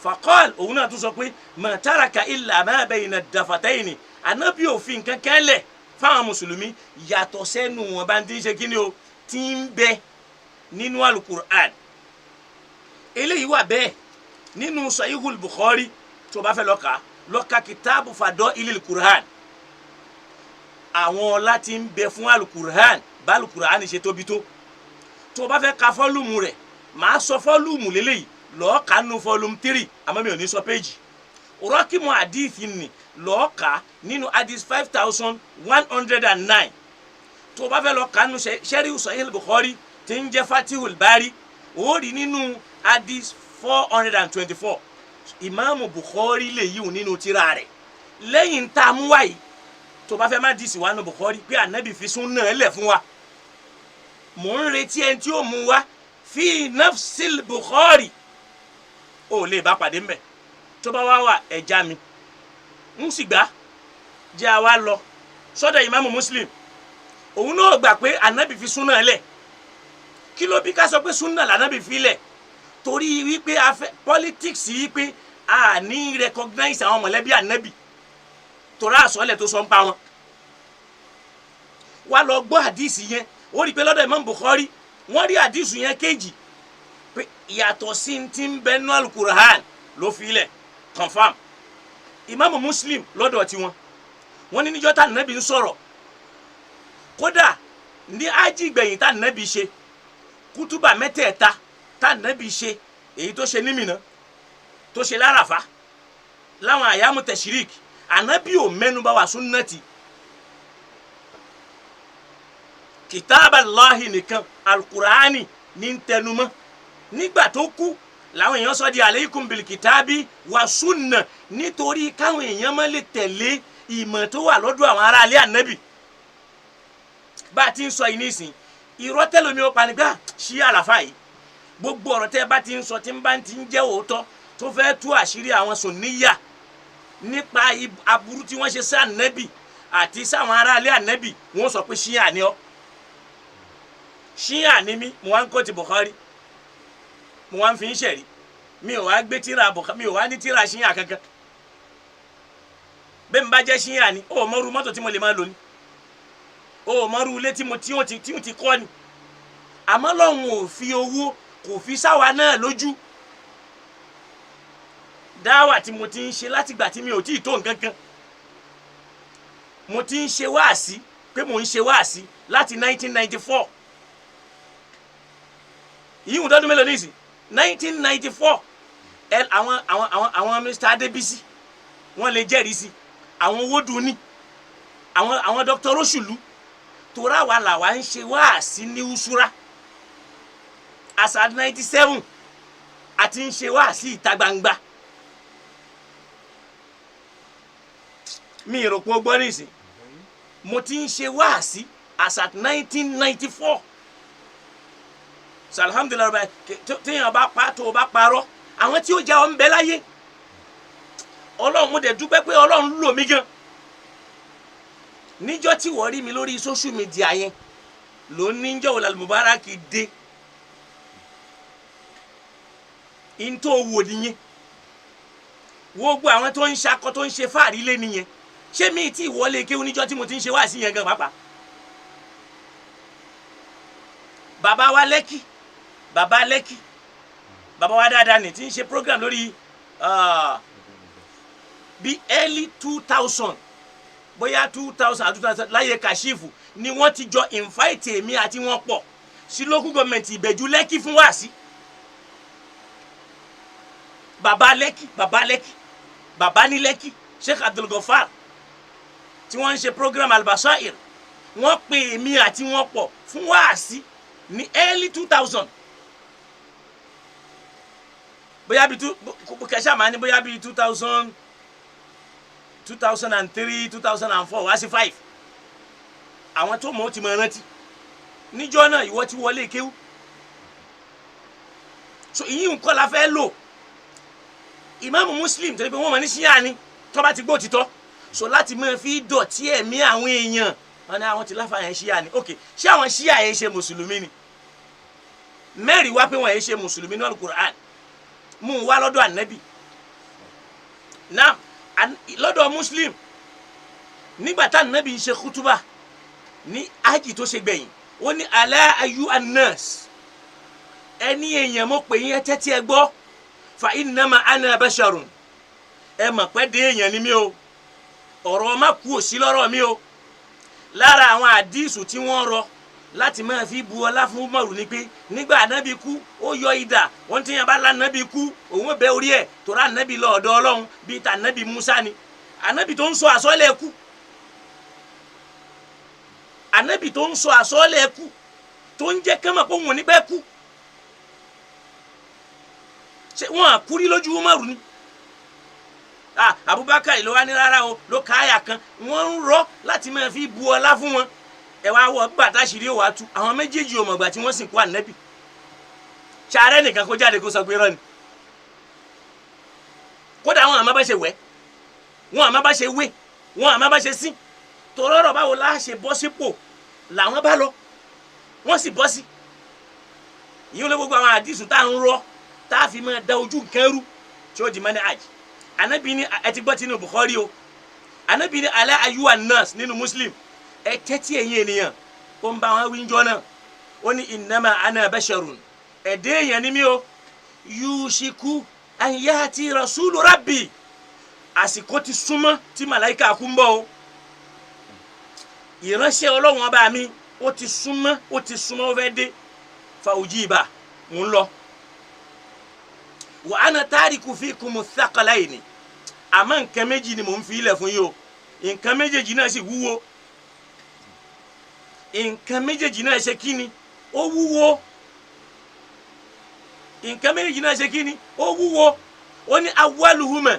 Faqal òun náà tún sọ pé ma taraka illa ma bayna dafataini. Ànábì òfin kankan lẹ̀ fáwọn mùsùlùmí yàtọ̀ sẹ́nu wọn bá ń ti ń ṣe kíni o ti ń bẹ nínú alukur'an. Eléyìí wà bẹ́ẹ̀ nínú Sahihul Bukhari. Tó bá fẹ́ lọ́ka lọ́ka kitabu fadailil Qur'an, àwọn ọlá tí ń bẹ fún alukur'an, bá alukur'an ṣe tóbi tó. Tó bá fẹ́ ka volume rẹ̀, màá sọ volume lélẹ́yìí, lọ́ọ́ ka nínú volume 3, àmọ́ mi ò ní sọ péjì. Rọ́kìmù àdìsí ni lọ́ọ́ ka nínú hadith 5109. Tó bá fẹ́ lọ́ọ́ ka nínú Sharh Sahih Bukhari tí ń jẹ́ Fatihul Bari, ó rí nínú hadith 424. Ìmáàmù Bukhari lè yíwò nínú tírà rẹ̀ lẹ́yìn tá a mú wáyé. Tó bá fẹ́ má dìísì wá nù Bukhari pé ànábì fi súnà lẹ̀ fún wa, mò ń retí ẹni tí ó mú wa fi nafsil Bukhari, ó lè bá pàdé mbẹ. Tó bá wá wà ẹja mi ń sì gbá jẹ́ àwa lọ sọ́dọ̀ ìmáàmù Muslim. Òun náà gbà pé ànábì fi súnà lẹ̀. Kí ló bí ká sọ pé súnà lànábì fi lẹ̀? Torí wípé a fẹ́ politics yìí pé a ní recognize àwọn mọ̀lẹ́bí ànábì, torí àsọlẹ̀ tó sọ ń pa wọn. Wá lọ gbọ́ àdìsí yẹn, ó rí i pé lọ́dọ̀ Imam Bukhari wọ́n rí àdìsí yẹn kéjì pé ìyàtọ̀ sí ti ń bẹ nínú alukur'an ló fi lẹ̀ confam. Imam Muslim lọ́dọ̀ tiwọn, wọ́n ní níjọ́ tá nàbí ń sọ̀rọ̀, kódà ní ájì gbẹ̀yìn tá nàbí ṣe kútúbà mẹ́tẹ̀ẹ̀ta tá nàbí ṣe, èyí tó ṣe ní Mínà, tó ṣe láràfá, láwọn àyàmú tẹ̀sírík, ànábì ò mẹ́nuba wà sunnati, kìtàbàláhì nìkan alukur'ani ní ń tẹnumọ́. Nígbà tó kú làwọn èèyàn sọ di aleikum bilikitaabi wa sunna, nítorí káwọn èèyàn má lè tẹ̀lé ìmọ̀ tó wà lọ́dọ̀ àwọn aráalé ànábì. Bá a ti ń sọ yìí nísìn, irọ́ tẹ́lómi ó panigbá sí àlàfà yìí. Gbogbo ọ̀rọ̀ tẹ́ bá ti ń sọ tí ń bá ti ń jẹ́ òótọ́ tó fẹ́ tú àṣírí àwọn sùnníyà nípa aburú tí wọ́n ṣe sí ànábì àti sáwọn aráalé ànábì, wọ́n sọ pé ṣíà ni ọ́, ṣíà ni mí. Mo wá ń kó ti Bukhari, mo wá ń fi ń ṣẹ̀rí, mi ò wá gbé tíra Bukhari, mi ò wá ní tíra ṣíà kankan. Bẹ́ẹ̀ mi bá jẹ́ ṣíà ni, ó mọ́rú mọ́tò tí mo lè máa lò ní, ó mọ́rú ilé tí mo tí wọ́n ti tí wọ́n ti kọ́ ni. Àmọ́ lọ́hùn ò fi owó kò fi sáwa náà lójú. Dáwà tí mo ti ń ṣe látìgbà tí mi ò tíì tó nǹkan kan, mo ti ń ṣe wáàsí pé mo ń ṣe wáàsí láti 1994. Yíwùn tọdún mélòó ní ìsìn? 1994. Ẹ àwọn àwọn àwọn àwọn Mr. Adébísí wọ́n lè jẹ́rìí sí, àwọn owó dùn ní àwọn àwọn Dr. Rosulu, torá wa làwa ń ṣe wáàsí ní usura àṣà 97 àti ń ṣe wáàsí ìta gbangba. Mi rò pé o gbọ́ nísìn, mo ti ń ṣe wáàsí àṣà 1994. So alhamdulilayi rabbi, téèyàn bá pa tó o bá parọ́, àwọn tí ó jẹ́ ọ ń bẹ láyé. Ọlọ́run, mo dẹ̀ dúpẹ́ pé Ọlọ́run lò mí gan. Níjọ́ tí wọ́n rí mi lórí social media yẹn ló ní níjọ́ wò lálùmùbáràkì dé n tó wò nìyẹn. Gbogbo àwọn tó ń ṣakọ tó ń ṣe fáàrí lé nìyẹn. Ṣé mi tí ìwọlé kéwú níjọ́ tí mo ti ń ṣe wáàsí yẹn gan pàápàá? Bàbá wa Lẹ́kì, bàbá Lẹ́kì, bàbá wa dáadáa ní tí ń ṣe program lórí bí early 2000, bóyá 2000 àti 2000 láyé Kashifu ni wọ́n ti jọ invite èmi àti wọn pọ̀ sí local government Ìbẹ̀jú Lẹ́kì fún wáàsí. Bàbá Lẹ́kì, bàbá Lẹ́kì, bàbá ní Lẹ́kì, Sheikh Abdul Ghaffar, tí wọ́n ń ṣe program Al-Basair, wọ́n pe èmi àti wọn pọ̀ fún wáàsí ní early 2000, bóyá bíi two kẹsà máa ní bóyá bíi 2000, 2003, 2004 wá sí 5. Àwọn tó mọ̀ ó ti mọ̀ rántí níjọ́ náà. Ìwọ ti wọlé kéwú, so ìyín nǹkan la fẹ́ lò. Ìmáàmù Muslim tó ní pé wọ́n mọ̀ ní ṣíà ni tó bá ti gbó títọ́, so láti máa fi dọ̀tí ẹ̀mí àwọn èèyàn, wọn ní àwọn ti láfa yẹn ṣíà ni. Ok, ṣé àwọn ṣíà yẹn ṣe mùsùlùmí ni? Mẹ́rin wá pé wọ́n yẹn ṣe mùsùlùmí ní Al-Qur'an, mú un wá lọ́dọ̀ ànábì náà, lọ́dọ̀ Muslim. Nígbà tá ànábì ń ṣe kútúbà ní ájì tó ṣe gbẹ̀yìn, ó ní ala ayu annas, ẹni èèyàn, mo pè yín, ẹ tẹ́tí ẹ gbọ́, fa innama ana basharun, ẹ mọ̀ pé dé èèyàn ni mí o, ọ̀rọ̀ má kú òsí lọ́rọ̀ mi o. Lára àwọn àdísù tí wọ́n rọ láti máa fi bu ọlá fún Umaru ni pé nígbà ànábì kú, ó yọ idà. Wọ́n ti yàn bá lànàbì kú, òun ò bẹ orí ẹ̀ torí ànábì lọ ọ̀dọ̀ Ọlọ́run bíi tànábì Musa ni. Ànábì tó ń sọ àsọ́lẹ̀ kú, ànábì tó ń sọ àsọ́lẹ̀ kú, tó ń jẹ́ kẹ́mọ̀ pé òun ò ní pẹ́ kú, ṣé wọ́n àkúrí lójú Umaru ni? Ah, Abubakar ló wá ní rárá o, ló ka àyà kan. Wọ́n ń rọ láti máa fi bu ọlá fún wọn. Ẹ wá wọ gbà táṣìírí ò wá tú. Àwọn méjèèjì ò mọ̀gbà tí wọ́n sìnkú ànábì. Ṣàárẹ̀ nìkan kó jáde kó sọ pé rọ́ ni. Kódà wọn àmọ́ bá ṣe wẹ̀, wọn àmọ́ bá ṣe wé, wọn àmọ́ bá ṣe sí torọ́rọ̀. Báwo la ṣe bọ́ sípò làwọn bá lọ, wọ́n sì bọ́ sí ìyẹn lé. Gbogbo àwọn àdìsù tá à ń rọ tá a fi máa da ojú nǹkan rú tí ó di mọ́ní àjì. Anabi ni ẹ ti gbọ́ tinú Bukhari o. Anabi ni ala ayuwa nas nínú Muslim, ẹ tẹ́tí ẹ̀yin ènìyàn. Ó ń bá wọn wí njọ́ náà, ó ní innama ana basharun, ẹ̀dẹ́ èèyàn ni mí o, yushiku an yati rasulu rabbi, àsìkò ti súnmọ́ tí màláìka kú ń bọ̀ o, ìránṣẹ́ Ọlọ́run ọba mi, ó ti súnmọ́, ó ti súnmọ́, ó fẹ́ dé. Fa ujiba, mò ń lọ. Wa ana tariku fikum thaqalayni, àmọ́ nǹkan méjì ni mò ń fi ilẹ̀ fún yín o. Nǹkan méjèèjì náà sì wúwo. Nǹkan méjèèjì náà ṣe kí ni? Ó wúwo. Nǹkan méjèèjì náà ṣe kí ni? Ó wúwo. Ó ní awwaluhuma,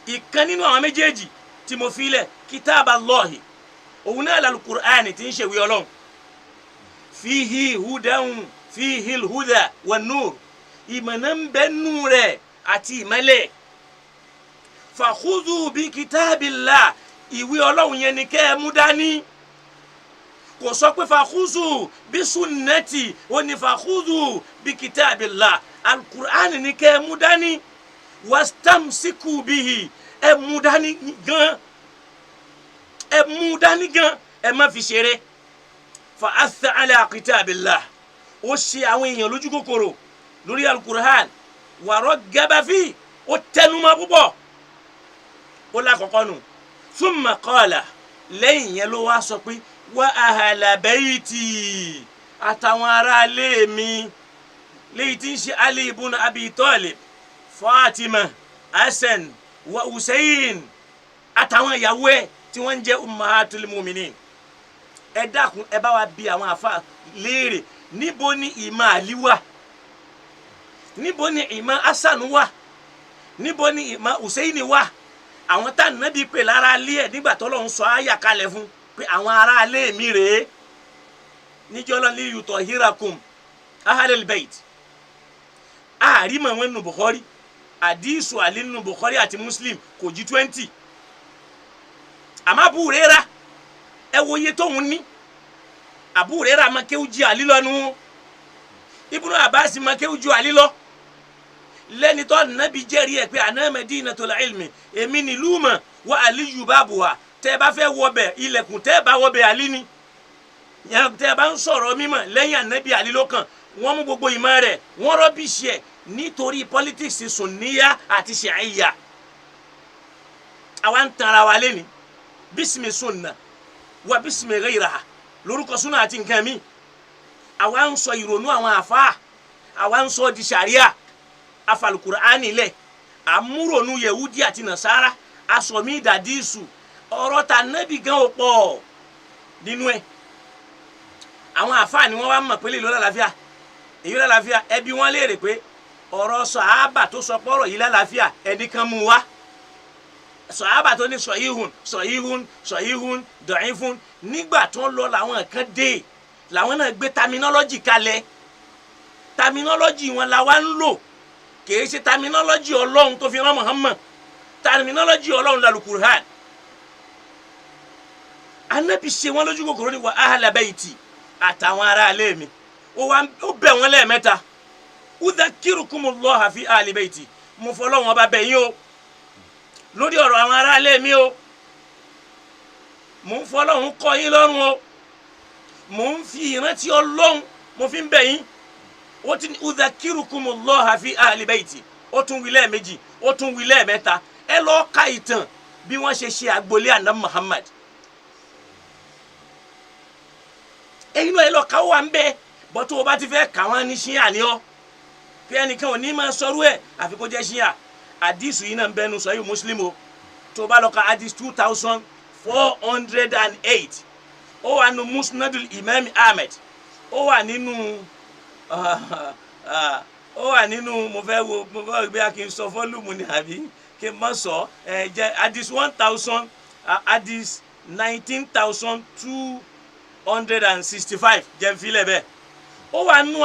ìkan nínú àwọn méjèèjì tí mo fi ilẹ̀, kitab Allahi, òun náà lal-Qur'ani tí ń ṣèwé Ọlọ́run, fihi hudan, fihi al-huda wan-nur, ìmọ̀nà ń bẹ nù rẹ̀ àti ìmọ́lẹ̀. Fakhudhu bi kitabillah, ìwé Ọlọ́run yẹn ni kẹ́ ẹ mú dání. Kò sọ pé fakhudhu bí sunnati, ó ní fakhudhu bi kitabillah, alukur'an ni kẹ́ ẹ mú dání. Wastamsiku bihi, ẹ mú dání gan, ẹ mú dání gan, ẹ má fi ṣeré. Fa atha ala kitabillah, ó ṣe àwọn èèyàn lójú kòkòrò lórí alukur'an. Wàrọ̀ gabafi, ó tẹnumọ́ púpọ̀. Ó lákọ̀ọ́kọ́ nù. Thumma qala, lẹ́yìn yẹn ló wá sọ pé wa ahla bayti, àtàwọn aráalé mi, léyìí tí ń ṣe Ali ibn Abi Talib, Fatima, Hasan wa Hussein, àtàwọn ìyàwó ẹ̀ tí wọ́n ń jẹ́ ummahatul mu'minin. Ẹ dákun, ẹ bá wa bi àwọn àfa léèrè, níbo ni ìmọ̀ Àlí wà? Níbo ni ìmọ̀ Hasan wà? Níbo ni ìmọ̀ Hussein wà? Àwọn tá nàbí pè lára alé ẹ̀ nígbà tó lọ́n sọ àyà kalẹ̀ fún pé àwọn ará alé mi rèé, níjọ́ lọ́n li yutahhirakum ahlal bayt, àrímọ̀ wọn nù Bukhari. Àdìsù àlí nù Bukhari àti Muslim kò jí 20. Àmọ́ Abu Huraira Ẹ wo iye tóun ní. Abu Hurairah máa kéwú ju Àlí lọ nu, Ibnu Abbas máa kéwú ju Àlí lọ, lẹ́ni tó nàbí jẹ́rìí ẹ̀ pé ana madinatul ilmi, èmi nílùú mọ̀, wa Aliyu babuha. Tẹ́ ẹ bá fẹ́ wọbẹ̀, ilẹ̀kùn tẹ́ ẹ bá wọbẹ̀, Àlí ni. Tẹ́ ẹ bá ń sọ̀rọ̀ mímọ̀ lẹ́yìn ànábì, Àlí ló kàn. Wọ́n mú gbogbo ìmọ̀ rẹ̀, wọ́n rubbish ẹ̀ nítorí politics sunniya àti ṣìíyà. Àwa ń tanra wa lẹ́ni bismi sunna wa bismi ghayraha, lórúkọ sunna àti nǹkan mi. Àwa ń sọ ìrònú àwọn àfáà, àwa ń sọ di sàríà, afalukur'ani lẹ̀, àmúrònú yehudi àti nasara, asọ̀mí ìdàdísù. Ọ̀rọ̀ ta nábì gan ò pọ̀ nínú ẹ̀. Àwọn àfáà ni wọ́n wá mọ̀ pé lè lọ lálàáfíà, èyí lálàáfíà. Ẹbí wọn léèrè pé ọ̀rọ̀ sàhábà tó sọ pọ́rọ̀ yìí lálàáfíà, ẹnìkan mú wá. Sàhábà tó ní sọ̀híhùn, sọ̀híhùn, sọ̀híhùn, dọ̀ífún. Nígbà tó ń lọ, làwọn kan dé, làwọn náà gbé terminology kalẹ̀. Terminology wọn la wá ń lò, kìí ṣe terminology Ọlọ́run tó fi rán Muhammad. Terminology Ọlọ́run lálùkùrán. Anabi ṣe wọn lójú kòkòrò ní wa ahla bayti, àtàwọn ará ilé mi. Ó wá ó bẹ̀ wọ́n lẹ́ẹ̀mẹ́ta: udhakirukumullah fi ahli bayti, mo fọlọ́wọn ọba bẹ̀ yín o lórí ọ̀rọ̀ àwọn ará ilé mi o, mo ń fọlọ́hún kọ́ yín lọ́rùn o, mo ń fi ìrántí Ọlọ́run mo fi ń bẹ̀ yín. Ó ti ní udhakirukumullah fi ahli bayti. Ó tún wí lẹ́ẹ̀mejì, ó tún wí lẹ́ẹ̀mẹ́ta. Ẹ lọ́ọ́ ka ìtàn bí wọ́n ṣe ṣe agboolé àná Muhammad. Ẹ̀yin náà ẹ lọ káwọ́ wa ń bẹ́ bọ́tú. O bá ti fẹ́ kà wọ́n ní ṣíà ni ọ́, pé ẹnìkan ò ní máa sọrú ẹ̀ àfi kó jẹ́ ṣíà. Àdìsù yìí náà ń bẹnu sọ yìí Muslim o. Tó o bá lọ ka àdìs 2408, ó wà nínú Musnadul Imam Ahmed, ó wà nínú mo fẹ́ wo, mo fẹ́ gbé kí n sọ volume ni àbí kí n má sọ ẹ jẹ́ àdìs 1000, àdìs 19,265, jẹ́ n filẹ̀ bẹ́ẹ̀. Ó wà nínú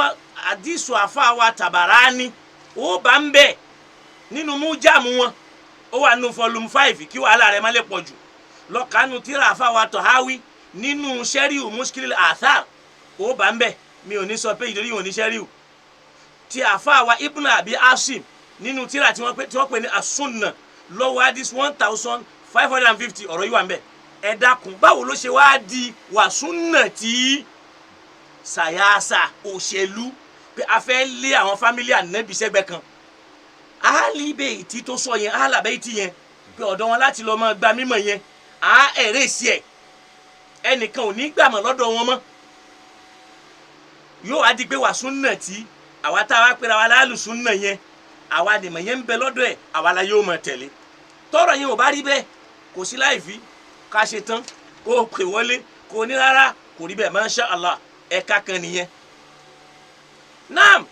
àdìsù àfàwà Tabarani, ó bá ń bẹ̀ nínú mújàmù wọn, ó wà nínú volume 5. Kí wàhálà rẹ̀ má lè pọ̀ jù lọ́kànú tíra àfàwà Tọ̀háwí nínú sẹ́ríù Muskilil Athar, ó bá ń bẹ̀. Mi ò ní sọ pé ìdórí ò ní sẹ́ríù tí àfàwà Ibn Abi Asim nínú tíra tí wọ́n pè ní Asunna, lọ́wọ́ àdìs 1550. Ọ̀rọ̀ yìí wà ń bẹ̀. Ẹ dákun, báwo ló ṣe wá di wàsúnà tí sàyàsà òṣèlú pé a fẹ́ lé àwọn family ànábì sẹ́gbẹ́ kan? Àálíbẹ̀ẹ́tì tó sọ yẹn, àálàbẹ̀ẹ́tì yẹn, pé ọ̀dọ̀ wọn láti lọ́ọ́ máa gba mímọ̀ yẹn, à ẹ̀rẹ́ sí ẹ̀, ẹnìkan ò ní gbàmọ̀ lọ́dọ̀ wọn mọ́. Yóò wá di pé wàsúnà tí àwa tá a wá pera wa lálùsúnà yẹn, àwa nìmọ̀ yẹn ń bẹ lọ́dọ̀ ẹ̀, àwa la yóò máa tẹ̀lé. Tọ́rọ̀ yẹn ò bá rí bẹ́ẹ̀, kò sí láì fi ká ṣe tán kó o pè wọlé kò ní rárá, kò rí bẹ́ẹ̀. Masha Allah, ẹ̀ka kan nìyẹn. Naam,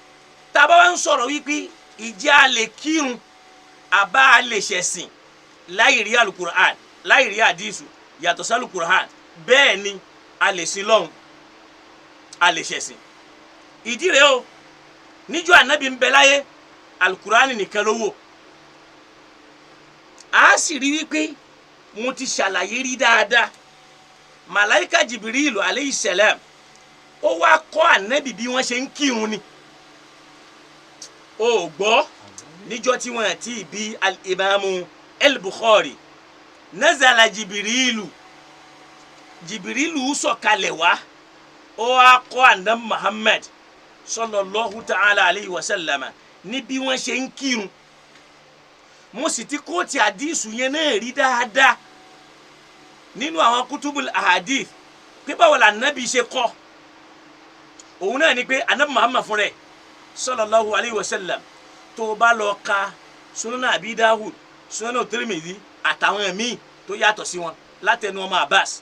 tá a bá wá ń sọ̀rọ̀ wípé ìjẹ́ a lè kírun àbá a lè ṣẹ̀sìn láì rí alukur'an, láì rí àdìsù yàtọ̀ sí alukur'an, bẹ́ẹ̀ ni a lè sin lọ́hùn, a lè ṣẹ̀sìn. Ìdí rèé o, níjọ́ ànábì ń bẹ láyé, alukur'an nìkan ló wò. A sì rí wípé mo ti ṣàlàyé rí dáadáa, màláìka Jìbìrìlù aleyhi salam, ó wá kọ́ ànábì bí wọ́n ṣe ń kírun ni. O gbọ́, níjọ́ tí wọ́n ti bí al-imamu el-Bukhari, nazala Jìbìrìlù, Jìbìrìlù sọ̀kalẹ̀ wá, ó wá kọ́ àná Muhammad sallallahu ta'ala alayhi wa sallama ní bí wọ́n ṣe ń kírun. Mo sì ti quote àdìsù yẹn náà rí dáadáa nínú àwọn kutubul ahadith, pé báwo la nábì ṣe kọ́ òun náà ni pé anabi Muhammad fún rẹ̀ sallallahu alayhi wa sallam, tó o bá lọ ka Sunan Abi Dawud, Sunan Tirmidhi àtàwọn míì tó yàtọ̀ sí wọn látẹnu ọmọ Abbas,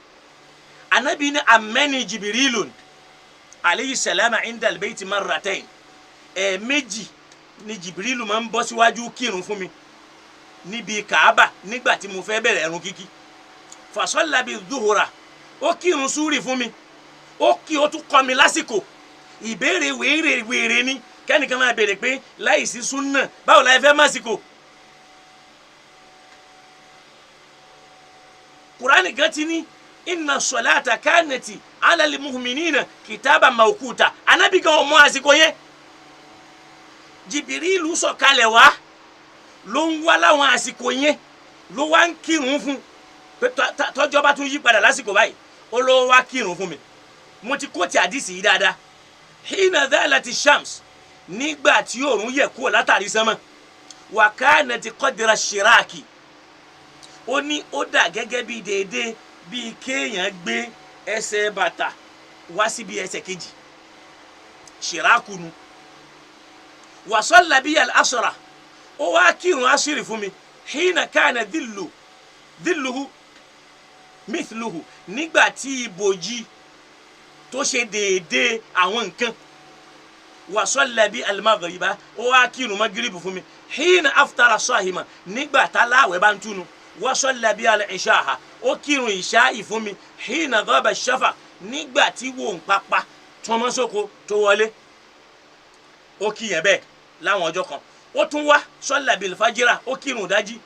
anabi ní amẹ́ni Jibirilun aleyhi salama inda albayti marratayn, ẹ̀ẹ̀mejì ni Jibirilu máa ń bọ́ síwájú kírun fún mi níbi Kaaba nígbà tí mo fẹ́ bẹ̀rẹ̀ ẹ̀rùn kíkí. Fasalla bi dhuhura, ó kírun súrì fún mi, ó kí, ó tún kọ́ mi lásìkò. Ìbéèrè wéèrè wéèrè ni kẹ́nìkan máa béèrè pé láìsí súnà, báwo la ẹ fẹ́ másìkò? Kùránì kan ti ní Inna salata kanati ala lil-mu'minina kitaba mawquta. Anabi gan ọmọ àsìkò yẹn. Jìbìrìlù sọ̀kalẹ̀ wá ló ń wá láwọn àsìkò yẹn, ló wá ń kírun fún pé tọ́jọ́ bá tún yí padà lásìkò báyìí, ó ló wá kírun fún mi. Mo ti kó ti àdìsí yìí dáadáa. Hina dhalati shams, nígbà tí òòrùn yẹ kúrò látàrí sánmọ̀, wa kanati qadra shiraki, ó ní ó dà gẹ́gẹ́ bíi déédéé bíi kéèyàn gbé ẹsẹ̀ bàtà wá síbi ẹsẹ̀ kejì, shiraku nu. Wa salla biya al-asra, ó wá kírun asiri fún mi, hina kana dhillu dhilluhu mithluhu, nígbà tí ibòji tó ṣe déédéé àwọn nǹkan. Wa salla bi al-maghriba, ó wá kírun magiribu fún mi, hina aftara sahima, nígbà táláwẹ̀ bá ń túnu. Wa salla bi al-ishaha, ó kírun ìṣáì fún mi, hina ghaba shafaq, nígbà tí wò ń papá tọmọsóko tó wọlé. Ó kí yẹn bẹ́ẹ̀ láwọn ọjọ́ kan. Ó tún wá salla bil fajira, ó kírun dájí,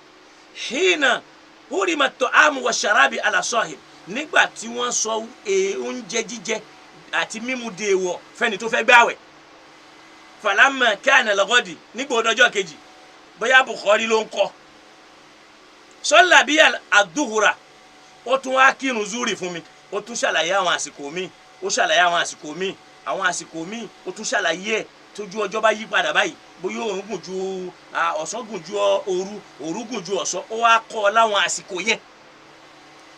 hina hurima ta'amu wa sharabi ala sahib, nígbà tí wọ́n sọ oúnjẹ jíjẹ àti mímu dèèwọ̀ fẹ́ni tó fẹ́ gbààwẹ̀. Falamma kana lọ́gọ́dì, nígbà ọdọjọ́ kejì, bóyá Bukhari ló ń kọ́, salla bí àdúhùrà, ó tún wá kírun zúrì fún mi. Ó tún ṣàlàyé àwọn àsìkò míì, ó ṣàlàyé àwọn àsìkò míì, àwọn àsìkò míì, ó tún ṣàlàyé ẹ̀ tójú ọjọ́ bá yí padà báyìí, bóyá òòrùn gùn ju ọ̀sán gùn ju òru, òru gùn ju ọ̀sán, ó wá kọ́ ọ láwọn àsìkò yẹn.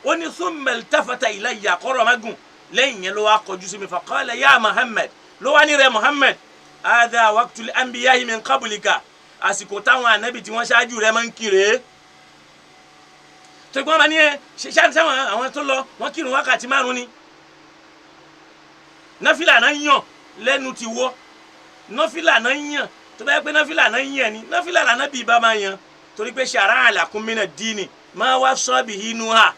Ó ní thumma iltafata ilayya, kọ́rọ̀ má gùn, lẹ́yìn yẹn ló wá kọjú sí mi, faqala ya Muhammad, ló wá ní rẹ Muhammad, hadha waqtul anbiya'i min qablika, àsìkò táwọn ànábì tí wọ́n ṣáájú rẹ máa ń kiri. Tó gbọ́n bá ní ẹ ṣe sáwọn àwọn tó lọ, wọ́n kírun wákàtí 5 ni, náfìlà náà yàn lẹ́nu ti wọ́, náfìlà náà yàn. Tó bá yẹ pé náfìlà náà yàn ni, náfìlà lànà bíi bá máa yàn, torí pé shara'a lakum mina dini ma wassa bihi Nuha,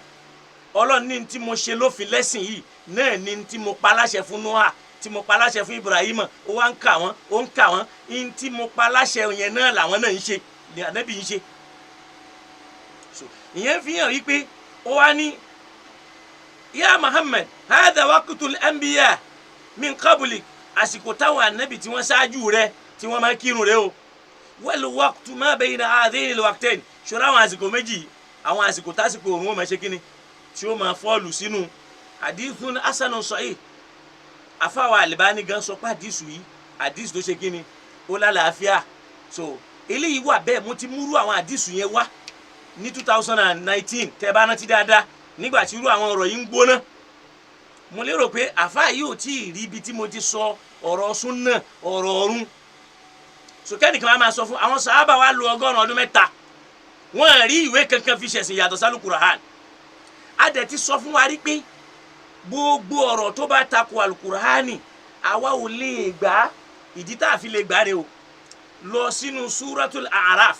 Ọlọ́run ní tí mo ṣe lófin lẹ́sìn yìí náà ní tí mo pa láṣẹ fún Nuha, tí mo pa láṣẹ fún Ibrahim. Ó wá ń kà wọ́n, ó ń kà wọ́n, ní tí mo pa láṣẹ yẹn náà làwọn náà ń ṣe, ní ànábì ń ṣe. So ìyẹn fi hàn wípé ó wá ní ya Muhammad hadha waqtul anbiya min qablik, àsìkò táwọn ànábì tí wọ́n ṣáájú rẹ tí wọ́n máa ń kírun rẹ o. Wal waqtu ma bayna hadhaini al-waqtayn, ṣọ́ra àwọn àsìkò méjì, àwọn àsìkò tásìkò òun ó máa ṣe kíni tí ó máa fọ́ọ̀lù sínú. Hadithun hasanun sahih. Afáwa Albani gan sọ pé àdìsù yìí, àdìsù tó ṣe kíni, ó lálàáfíà. So eléyìí wà bẹ́ẹ̀. Mo ti múrú àwọn àdìsù yẹn wá ní 2019, tẹ́ bá rántí dáadáa, nígbà tí irú àwọn ọ̀rọ̀ yìí ń gbóná. Mo lérò pé àfáà yìí ò tí ì rí ibi tí mo ti sọ ọ̀rọ̀ súnà, ọ̀rọ̀ ọ̀run. So kẹ́nìkan wa máa sọ fún àwọn sàhábà wa lo 3 ọdún, wọ́n rí ìwé kankan fi ṣẹ̀sìn yàtọ̀ sálùkùránì. A dẹ̀ ti sọ fún wa rí pé gbogbo ọ̀rọ̀ tó bá tako alukur'ani, àwa ò lè gbà á. Ìdí tá a fi lè gbà á rè o, lọ sínú Suratul Araf.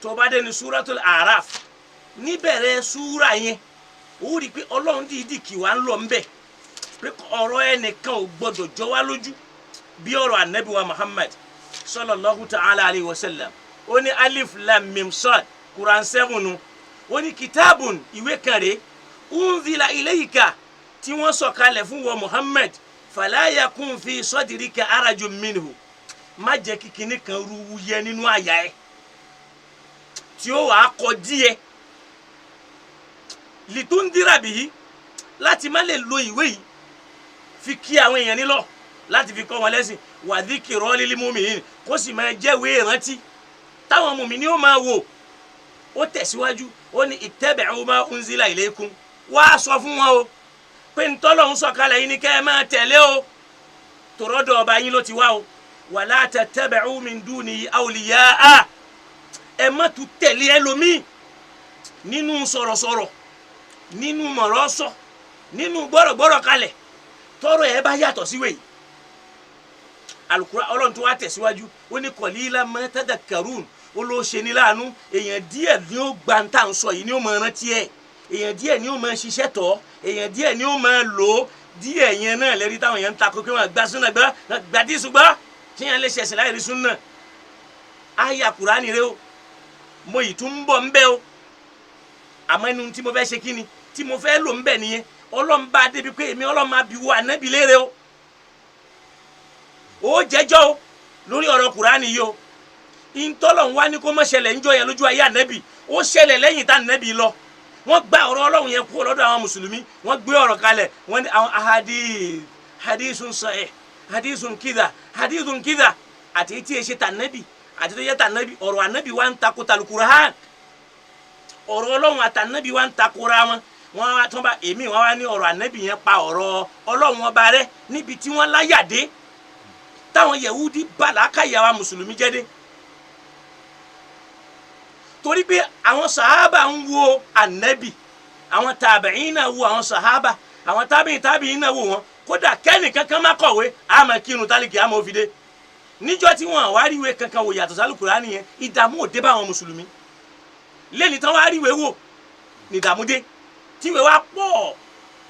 Tó bá dé ní Suratul Araf, níbẹ̀rẹ̀ súra yẹn, ó rí i pé Ọlọ́run dìídì kì wá ń lọ ńbẹ̀ pé ọ̀rọ̀ ẹnìkan ò gbọdọ̀ jọ wá lójú bí ọ̀rọ̀ anabi wa Muhammad sallallahu ta'ala alayhi wa sallam. Ó ní alif lam mim sad, Quran 7 nu. Ó ní kitabun, ìwé kan rèé, unzila ilayka, tí wọ́n sọ̀kalẹ̀ fún wọ Muhammad, fala yakun fi sadrika harajun minhu, má jẹ́ kí kinní kan rú yẹ nínú àyà ẹ̀ tí ó wàá kọ díẹ̀, litundira bihi, láti má lè lo ìwé yìí fi kí àwọn èèyàn nílọ, láti fi kọ́ wọn lẹ́sìn, wa dhikra lil mu'minin, kó sì máa jẹ́wèé ìrántí táwọn mùmíní ó máa wò. Ó tẹ̀síwájú, ó ní ittabi'u ma unzila ilaykum, wá sọ fún wọn o pé ntọ́lọ́hún sọ̀kalẹ̀ yìí ni kẹ́ ẹ máa tẹ̀lé o, tòrọ́dọ̀ ọba yín ló ti wá o. Wala tattabi'u min dunihi awliya'a, ẹ má tún tẹ̀lé ẹlòmíì nínú sọ̀rọ̀sọ̀rọ̀, nínú mọ̀rọ̀ sọ, nínú gbọ́rọ̀gbọ́rọ̀ kalẹ̀, tọrọ ẹ bá yàtọ̀ síwèé yìí. Alukura Ọlọ́run tó wá tẹ̀síwájú, ó ní qalilan ma tadhakkarun. Ó ló ṣe ní láàánú, èèyàn díẹ̀ ni ó gba ń tà ń sọ yìí, ni ó máa rántí ẹ̀, èèyàn díẹ̀ ni ó máa ṣiṣẹ́ tọ̀, èèyàn díẹ̀ ni ó máa lò ó. Díẹ̀ yẹn náà lẹ́rí táwọn èèyàn ń takò pé wọ́n gba súnà gbọ́, gbàdísù gbọ́, tí yẹn lè ṣẹ̀sìn láì rí súnà. Àyà Kùránì rẹ o, mo yìí tún ń bọ̀ ń bẹ́ o. Àmọ́ inú tí mo fẹ́ ṣe kíni tí mo fẹ́ lò ń bẹ̀ nìyẹn. Ọlọ́run bá débi pé èmi Ọlọ́run máa bi wo ànábì léèrè o, ó jẹ́jọ́ o lórí ọ̀rọ̀ Kùránì yìí o. Ìtọ́lọ̀ ń wá ní kó má ṣẹlẹ̀ ńjọ́ yẹn lójú ayé ànábì, ó ṣẹlẹ̀ lẹ́yìn tá ànábì lọ. Wọ́n gba ọ̀rọ̀ Ọlọ́run yẹn kúrò lọ́dọ̀ àwọn mùsùlùmí, wọ́n gbé ọ̀rọ̀ kalẹ̀, wọ́n ní àwọn ahadith, hadithun sahih, hadithun kidha, hadithun kidha, àti tí e ṣe tànábì àti tó yẹ tànábì. Ọ̀rọ̀ ànábì wa ń takò tàlùkùránì, ọ̀rọ̀ Ọlọ́run àtànábì wa ń takora wọn. Wọ́n wá tán bá èmi, wọ́n wá ní ọ̀rọ̀ ànábì yẹn pa ọ̀rọ̀ Ọlọ́run ọba rẹ níbi tí wọ́n láyàdé táwọn Yẹ̀wúdí bá làákàyè àwa mùsùlùmí jẹ́ dé, torí pé àwọn sàhábà ń wo ànábì, àwọn tàbíìn náà wo àwọn sàhábà, àwọn tàbíìn tàbíìn náà wò wọn. Kódà kẹ́nì kankan má kọ̀wé, àmọ́ kírun tálíkì àmọ́ òfìdé níjọ́ tí wọ́n wá ríwé kankan wò yàtọ̀ sálùkùránì yẹn. Ìdààmú ò dé bá àwọn mùsùlùmí lẹ́ni tán wá ríwé wò ní ìdààmú dé, tíwé wá pọ̀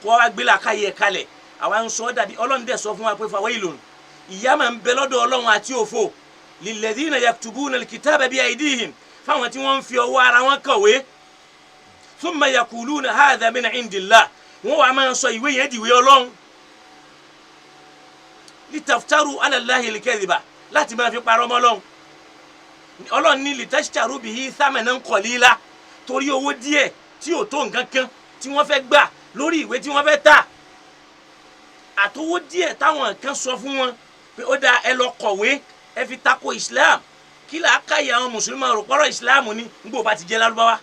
kó wá gbé làákàyè kalẹ̀. Àwa ń sọ dàbí Ọlọ́run dẹ̀ sọ fún wa pé fawailun, ìyà máa ń bẹ lọ́dọ̀ Ọlọ́run àti òfò, lilladhina yaktubuna alkitaba bi aydihim, fáwọn tí wọ́n ń fi ọwọ́ ara wọn kọ̀wé, thumma yaquluna hadha min indillah, wọ́n wàá máa sọ ìwé yẹn dìwé Ọlọ́run, litaftaru ala Allahi al-kadhiba, láti máa fi parọ́ mọ́ Ọlọ́run. Ọlọ́run ní litashtaru bihi thamanan qalila, torí owó díẹ̀ tí ò tó nǹkan kan tí wọ́n fẹ́ gbà lórí ìwé tí wọ́n fẹ́ tà, àtowó díẹ̀ táwọn kan sọ fún wọn pé ó dáa, ẹ lọ kọ̀wé, ẹ fi tako Islam, kí là á káyè àwọn mùsùlùmí rò pọ́rọ̀ Islam ní ngbò bá ti jẹ́ lárúbáwá.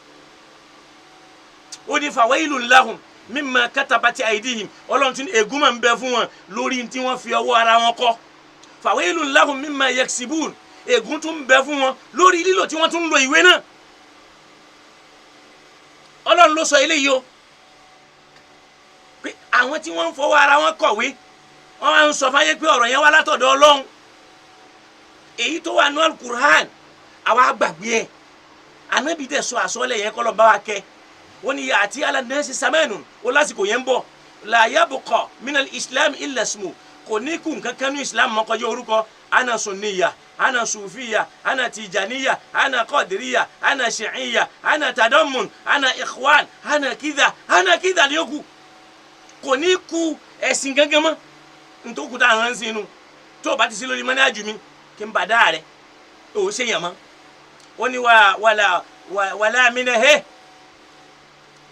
Ó ní fawailun lahum mimma katabati aydihim. Ọlọ́run tún ègún máa ń bẹ fún wọn lórí tí wọ́n fi ọwọ́ ara wọn kọ́. Fawailun lahum mimma yaksibun, ègún tún ń bẹ fún wọn lórí lílò tí wọ́n tún ń lo ìwé náà. Ọlọ́run ló sọ eléyìí o, pé àwọn tí wọ́n ń fọwọ́ ara wọn kọ̀wé, wọ́n máa ń sọ fáyé pé ọ̀rọ̀ yẹn wá látọ̀dọ̀ Ọlọ́run. Èyí tó wà ní Alukur'an, àwa gbàgbé ẹ̀. Anabi dẹ̀ sọ àsọlẹ̀ yẹn kọ́ lọ bá wa kẹ́. Wọ́n ní ya'ti ala nasi zamanu, ó lásìkò yẹn ń bọ̀, la yabqa minal islam illa ismu, kò ní kú nǹkan kan ní islam mọ́ kọjá orúkọ. Ana sunniya, ana sufiya, ana tijaniya, ana qadiriya, ana shi'iya, ana tadammun, ana ikhwan, ana kidha, ana kidha ní ó kù. Kò ní kú ẹ̀sìn gángan mọ́. Ntòkù tá à ń sinu tó o bá ti sí lórí mọ́nájú mi kí n bá dáa rẹ̀ o ṣe yàn mọ́. Ó ní wà wàlà wàlà mina he,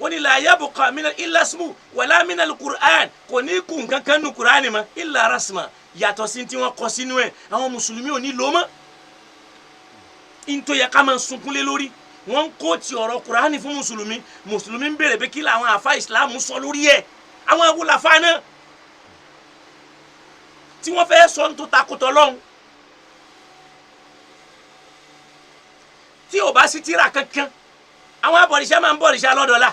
ó ní la yabqa mina illa ismu wàlà mina alukur'an, kò ní kú nǹkan kan nu kur'an mọ́ illa rasma, yàtọ̀ sí tí wọ́n kọ sínú ẹ̀. Àwọn mùsùlùmí ò ní lò mọ́. Ntọ́ yẹ ká máa sunkún lé lórí, wọ́n ń kó ti ọ̀rọ̀ kur'an fún mùsùlùmí. Mùsùlùmí ń béèrè pé kí làwọn àfa ìsìlámù sọ lórí ẹ̀. Àwọn awolàfa náà tí wọ́n fẹ́ sọ ń tó takùtọ̀ lọ́hùn, tí ò bá sí tíra kankan, àwọn abọ̀rìṣà máa ń bọ̀rìṣà lọ́dọ̀ọ́lá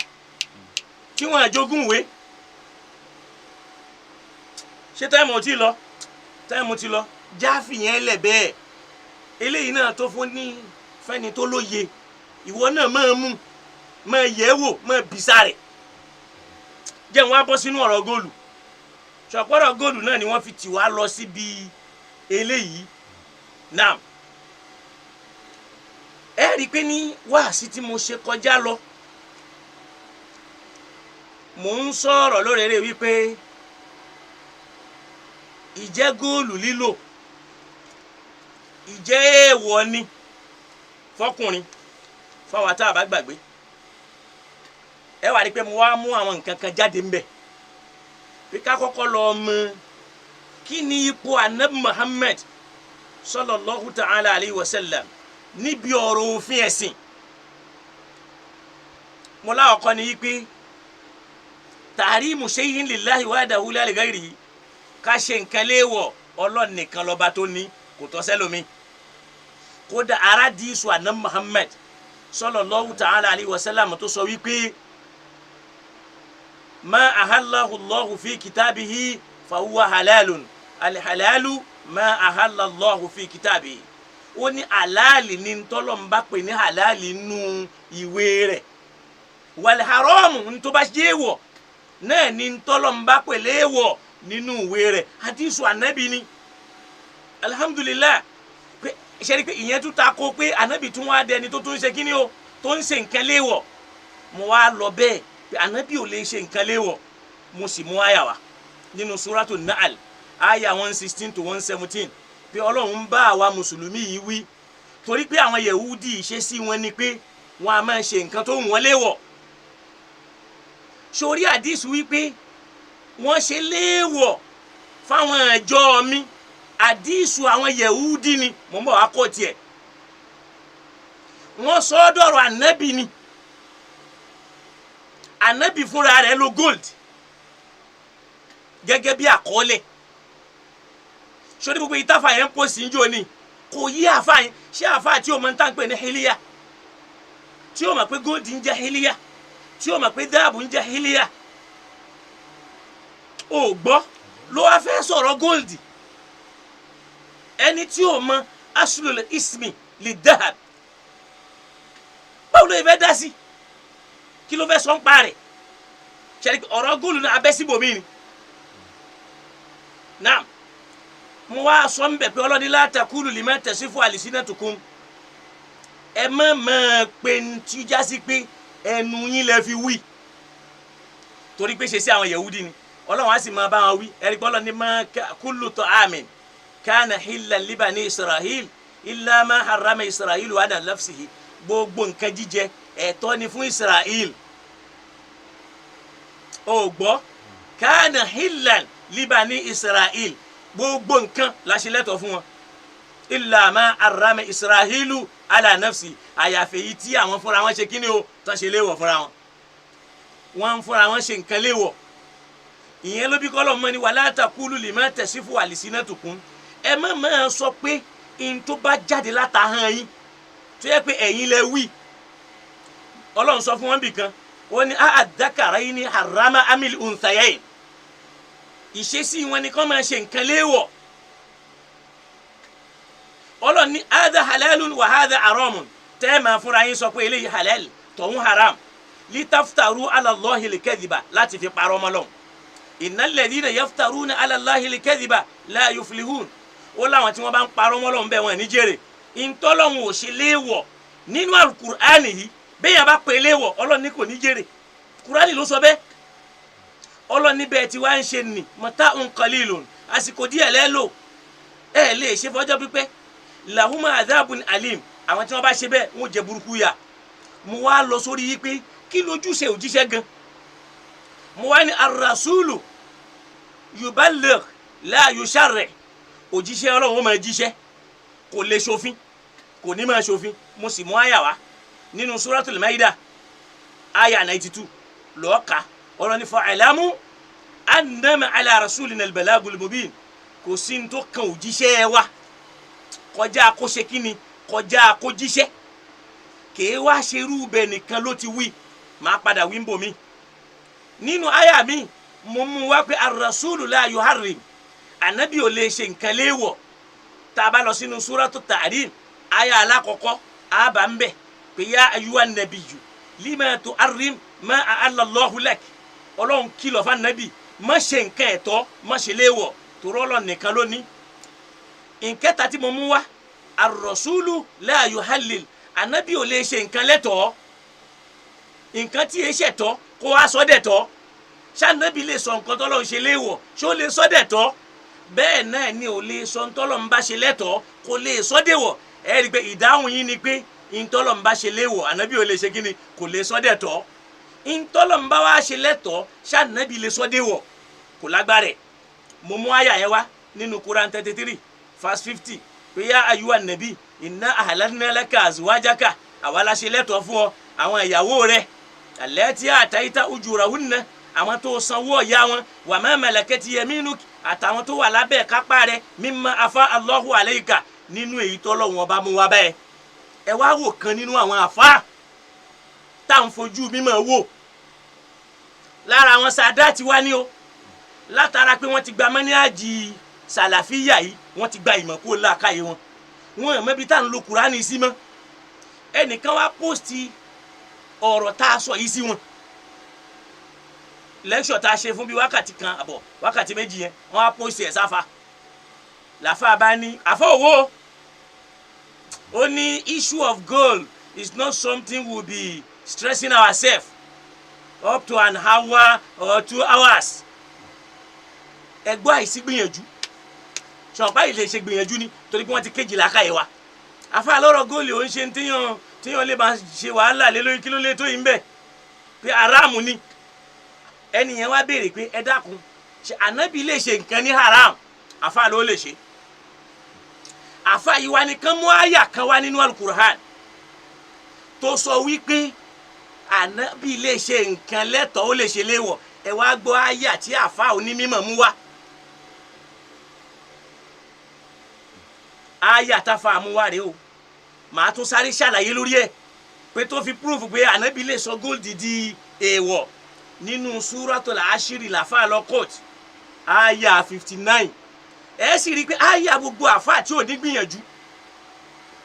tí wọ́n àjogún ìwé. Ṣé táìmù ò tí ì lọ? Táìmù ti lọ. Jáfì yẹn lẹ̀ bẹ́ẹ̀. Eléyìí náà tó fún ní fẹ́ni tó lóye, ìwọ náà máa mú, máa yẹ̀ wò, máa bìsà rẹ̀. Jẹ́ wọn á bọ́ sínú ọ̀rọ̀ góòlù. Ṣọ̀pọ̀rọ̀ góòlù náà ni wọ́n fi tì wá lọ síbi eléyìí náà. Ẹ rí i pé ní wáàsí tí mo ṣe kọjá lọ, mò ń sọ̀rọ̀ lórèrè wípé ìjẹ́ góòlù lílò ìjẹ́ èèwọ̀ ni fọkùnrin fáwọn tá a bá gbàgbé. Ẹ wá rí i pé mo wá mú àwọn nǹkan kan jáde ńbẹ̀ pé ká kọ́kọ́ lọ mọ̀ kí ni ipò anabi Muhammad sallallahu ta'ala alayhi wa sallam níbi ọ̀rọ̀ òfin ẹ̀sìn. Mo láwọn kọ́ ni yí pé tahrimu shay'in lillahi wahdahu la li ghayrihi, ká ṣe nǹkan léèwọ̀, Ọlọ́run nìkan lọ́ba tó ní, kò tọ́ sẹ́lómi. Kódà ara díìsù anabi Muhammad sallallahu ta'ala alayhi wa sallam tó sọ wípé ma ahallahu Allahu fi kitabihi fahuwa halalun, alihalalu ma ahallallahu fi kitabihi. Ó ní halali ní ntọ́lọ́mbà pè ní halali nù ìwé rẹ̀, wàlharamu ntọ́ba ṣe wọ̀ náà ní ntọ́lọ́mbà pè léèwọ̀ nínú ìwé rẹ̀. Hadisu anabi ni. Alhamdulillah, pé ṣe ni pé ìyẹn tún ta ko pé anabi tún wá dẹni tó tún ṣe kíni o, tó ń ṣe nǹkan léèwọ̀. Mo wá lọ bẹ́ẹ̀ pé anabi ò lè ṣe nǹkan léèwọ̀. Mo sì mú àyà wá nínú Suratu Nahl, àyà 116 to 117, pé Ọlọ́run ń bá àwa mùsùlùmí yìí wí, torí pé àwọn Yẹ̀wúdì, ìṣesí wọn ni pé wọn a máa ṣe nǹkan tó wù wọ́n léèwọ̀. Sórí àdìsí wípé wọ́n ṣe léèwọ̀ fáwọn ẹ̀jọ́ mi, àdìsù àwọn Yẹ̀wúdì ni. Mò ń bọ̀ wá kọ́ tiẹ̀. Wọ́n sọ ọ́ dọ̀rọ̀ ànábì ni. Ànábì fúnra rẹ̀ lo gold gẹ́gẹ́ bí àkọọ́lẹ̀. Sórí gbogbo ìtafà yẹn ń pọ̀ sí njó ni kò yí àfa yẹn. Ṣé àfa tí o mọ̀ ń tà ń pè ní hiliya, tí o mọ̀ pé gold ń jẹ́ hiliya, tí o mọ̀ pé dáàbò ń jẹ́ hiliya, o gbọ́ ló wá fẹ́ sọ̀rọ̀ gold? Ẹni tí o mọ̀ aslul ismi li dahab, báwo ló yẹ fẹ́ dá sí? Kí ló fẹ́ sọ ń pa rẹ̀? Ṣe ọ̀rọ̀ góòlù náà abẹ́ síbòmí ni náà. Mo wá sọ ń bẹ̀ pé ọlọ́ni la taqulu lima tasifu alsinatukum, ẹ má máa pe tí jásí pé ẹnu yín lẹ fi wí, torí pé ṣe sí àwọn Yahudi ni. Ọlọ́run á sì máa bá wọn wí. Ẹ̀rí pé Ọlọ́run ní ma kullu ta'amin kana hillan li bani Israhil illa ma harrama Israhilu ala nafsihi. Gbogbo nǹkan jíjẹ, ẹ̀tọ́ ni fún Israel. Ó gbọ́, kana hillan li bani Israel, gbogbo nǹkan la ṣe lẹ́tọ̀ọ́ fún wọn, illa ma harrama Israhilu ala nafsi, àyàfẹ́ yìí tí àwọn fúnra wọn ṣe kíni o, tán ṣe léèwọ̀ fúnra wọn. Wọ́n ń fúnra wọn ṣe nǹkan léèwọ̀. Ìyẹn ló bí kọ́lọ̀ mọ́ ni wala taqulu lima tasifu alsinatukum, ẹ má máa sọ pé n tó bá jáde látahọ́n yín, tó yẹ pé ẹ̀yin lẹ wí. Ọlọ́run sọ fún wọn bì kan, wọ́n ní a'adh-dhakarayni harrama amil unthayayn. Ìṣesí wọn ni kọ́ máa ṣe nǹkan léèwọ̀. Ọlọ́run ní hadha halalun wa hadha haramun, tẹ́ ẹ máa fúnra yín sọ pé eléyìí halal, tọ̀hún haram, litaftaru ala Allahi l-kadhiba, láti fi parọ́ mọ́ Ọlọ́hun. Innal ladhina yaftaruna ala Allahi l-kadhiba la yuflihun. Ó láwọn tí wọ́n bá ń parọ́ mọ́ Ọlọ́hun bẹ́ẹ̀, wọ́n ní jèrè. Ìtọ́lọ́hun ò ṣe léèwọ̀ nínú alukur'ani yìí, bẹ́ẹ̀ yẹn bá pè léèwọ̀, Ọlọ́run ní kò ní jèrè. Kur'ani ló sọ bẹ́ẹ̀. Ọlọ́run níbẹ̀ tí wàá ń ṣe nì mata'un qalilun, àsìkò díẹ̀ lẹ́lò, ẹ̀ lè ṣe fọjọ́ pípẹ́. Lahum adhabun alim, àwọn tí wọ́n bá ṣe bẹ́ẹ̀, wọ́n jẹ burúkú yà. Mo wá lọ sórí yìí pé kí lójúṣe òjíṣẹ́ gan. Mo wá ní ar-rasulu yuballigh la yusharri'. Òjíṣẹ́ Ọlọ́run ó máa jíṣẹ́, kò lè ṣòfin, kò ní máa ṣòfin. Mo sì mú àyà wá nínú Suratul Maida, àyà 92, lọ́ọ̀ka. Ọlọ́ni fa'lamu annama ala rasulina al-balagul mubin. Kò sí ní tó kan òjíṣẹ́ wa kọjá kó ṣe kíni, kọjá kó jíṣẹ́. Kèé wá ṣerú bẹ́ẹ̀ nìkan ló ti wí, máa padà wí ń bò mí nínú àyà mi. Mo mú wá pé ar-rasulu la yuharrim, ànábì ò lè ṣe nǹkan léèwọ̀. Tá a bá lọ sínú Suratu Tahrim, àyà alákọ̀ọ́kọ́, àbá ń bẹ̀ pé ya ayyuhan nabiyyu lima tuharrim ma ahalla Allahu lak. Ọlọ́run kìlọ̀ fún ànábì, má ṣe nǹkan ẹ̀tọ́, má ṣe léèwọ̀, torí Ọlọ́run nìkan ló ní. Nkẹta tí mo mú wá, ar-rasulu la yuhallil, ànábì ò lè ṣe nǹkan lẹ́tọ̀ọ́. Nǹkan tí èé ṣẹ̀tọ́, kó wá sọ dẹ̀tọ́. Ṣànábì lè sọ nǹkan tọ́lọ́run ṣe léèwọ̀, ṣó lè sọ dẹ̀tọ́? Bẹ́ẹ̀ náà ni ò lè sọ ntọ́lọ́run bá ṣe lẹ́tọ̀ọ́, kò lè sọ dèwọ̀. Ẹ rí i pé ìdáhùn yín ni pé ntọ́lọ́run bá ṣe léèwọ̀, ànábì ò lè ṣe kíni, kò lè sọ dẹ̀tọ́. Ntọ́lọ́run bá wá ṣe lẹ́tọ̀ọ́, ṣànábì lè sọ dèwọ̀? Kò lágbára ẹ̀. Mo mú àyà yẹn wá nínú Quran 33 verse 50 pé ya ayyuhan nabi inna ahlalna laka azwajaka, àwa la ṣe lẹ́tọ̀ọ́ fún ọ àwọn ìyàwó rẹ, allati atayta ujurahunna, àwọn tó sanwó ọ̀yà wọn, wa ma malakat yaminuk, àtàwọn tó wà lábẹ́ kápá rẹ, mimma afa Allahu alayka, nínú èyí tọ́lọ́hun ọba mú wá bẹ́ẹ̀. Ẹ wá wò kan nínú àwọn àfa tá à ń fojú mímọ́ wò lára àwọn sàdáàtì wá ní o, látara pé wọ́n ti gba mọ́níàjì sàlàfíà yìí, wọ́n ti gba ìmọ̀ kó láàkáyé wọn, wọn ò mẹ́bi tá à ń lo Kùránì sí mọ́. Ẹnìkan wá post ọ̀rọ̀ tá a sọ yìí sí wọn. Lecture tá a ṣe fún bíi wákàtí kan àbọ̀, wákàtí 2 yẹn, wọ́n á post ẹ̀ sáfa. Làfa bá ní àfọ òwò, ó ní issue of gold is not something we will be stressing ourselves. up to an hour or 2 hours. Ẹgbọ́ àìsí gbìyànjú ṣọ̀pá yìí lè ṣe gbìyànjú ni, torí pé wọ́n ti kéjì làákàyè wa. Afa lọ́rọ̀ góòlì ò ń ṣe tíyan tíyan lè máa ṣe wàhálà lé lórí. Kí ló lè tó yìí ń bẹ̀ pé haram ni? Ẹnìyẹn wá béèrè pé, ẹ dákun, ṣe ànábì lè ṣe nǹkan ní haram? Afa ló lè ṣe. Afa yìí wá ní kán mú àyà kan wá nínú alukur'an tó sọ wípé ànábì lè ṣe nǹkan lẹ́tọ̀ọ́, ó lè ṣe léwọ̀. Ẹ wá gbọ́ àyà tí àfa onímọ̀ mú wá. Àyà táfa mú wá rèé o. Màá tún sáré ṣàlàyé lórí ẹ̀ pé tó fi proof pé ànábì lè sọ gold di èèwọ̀. Nínú Súratul Ashiri làfà lọ court, àyà 59. Ẹ sì rí i pé àyà gbogbo àfa tí ò ní gbìyànjú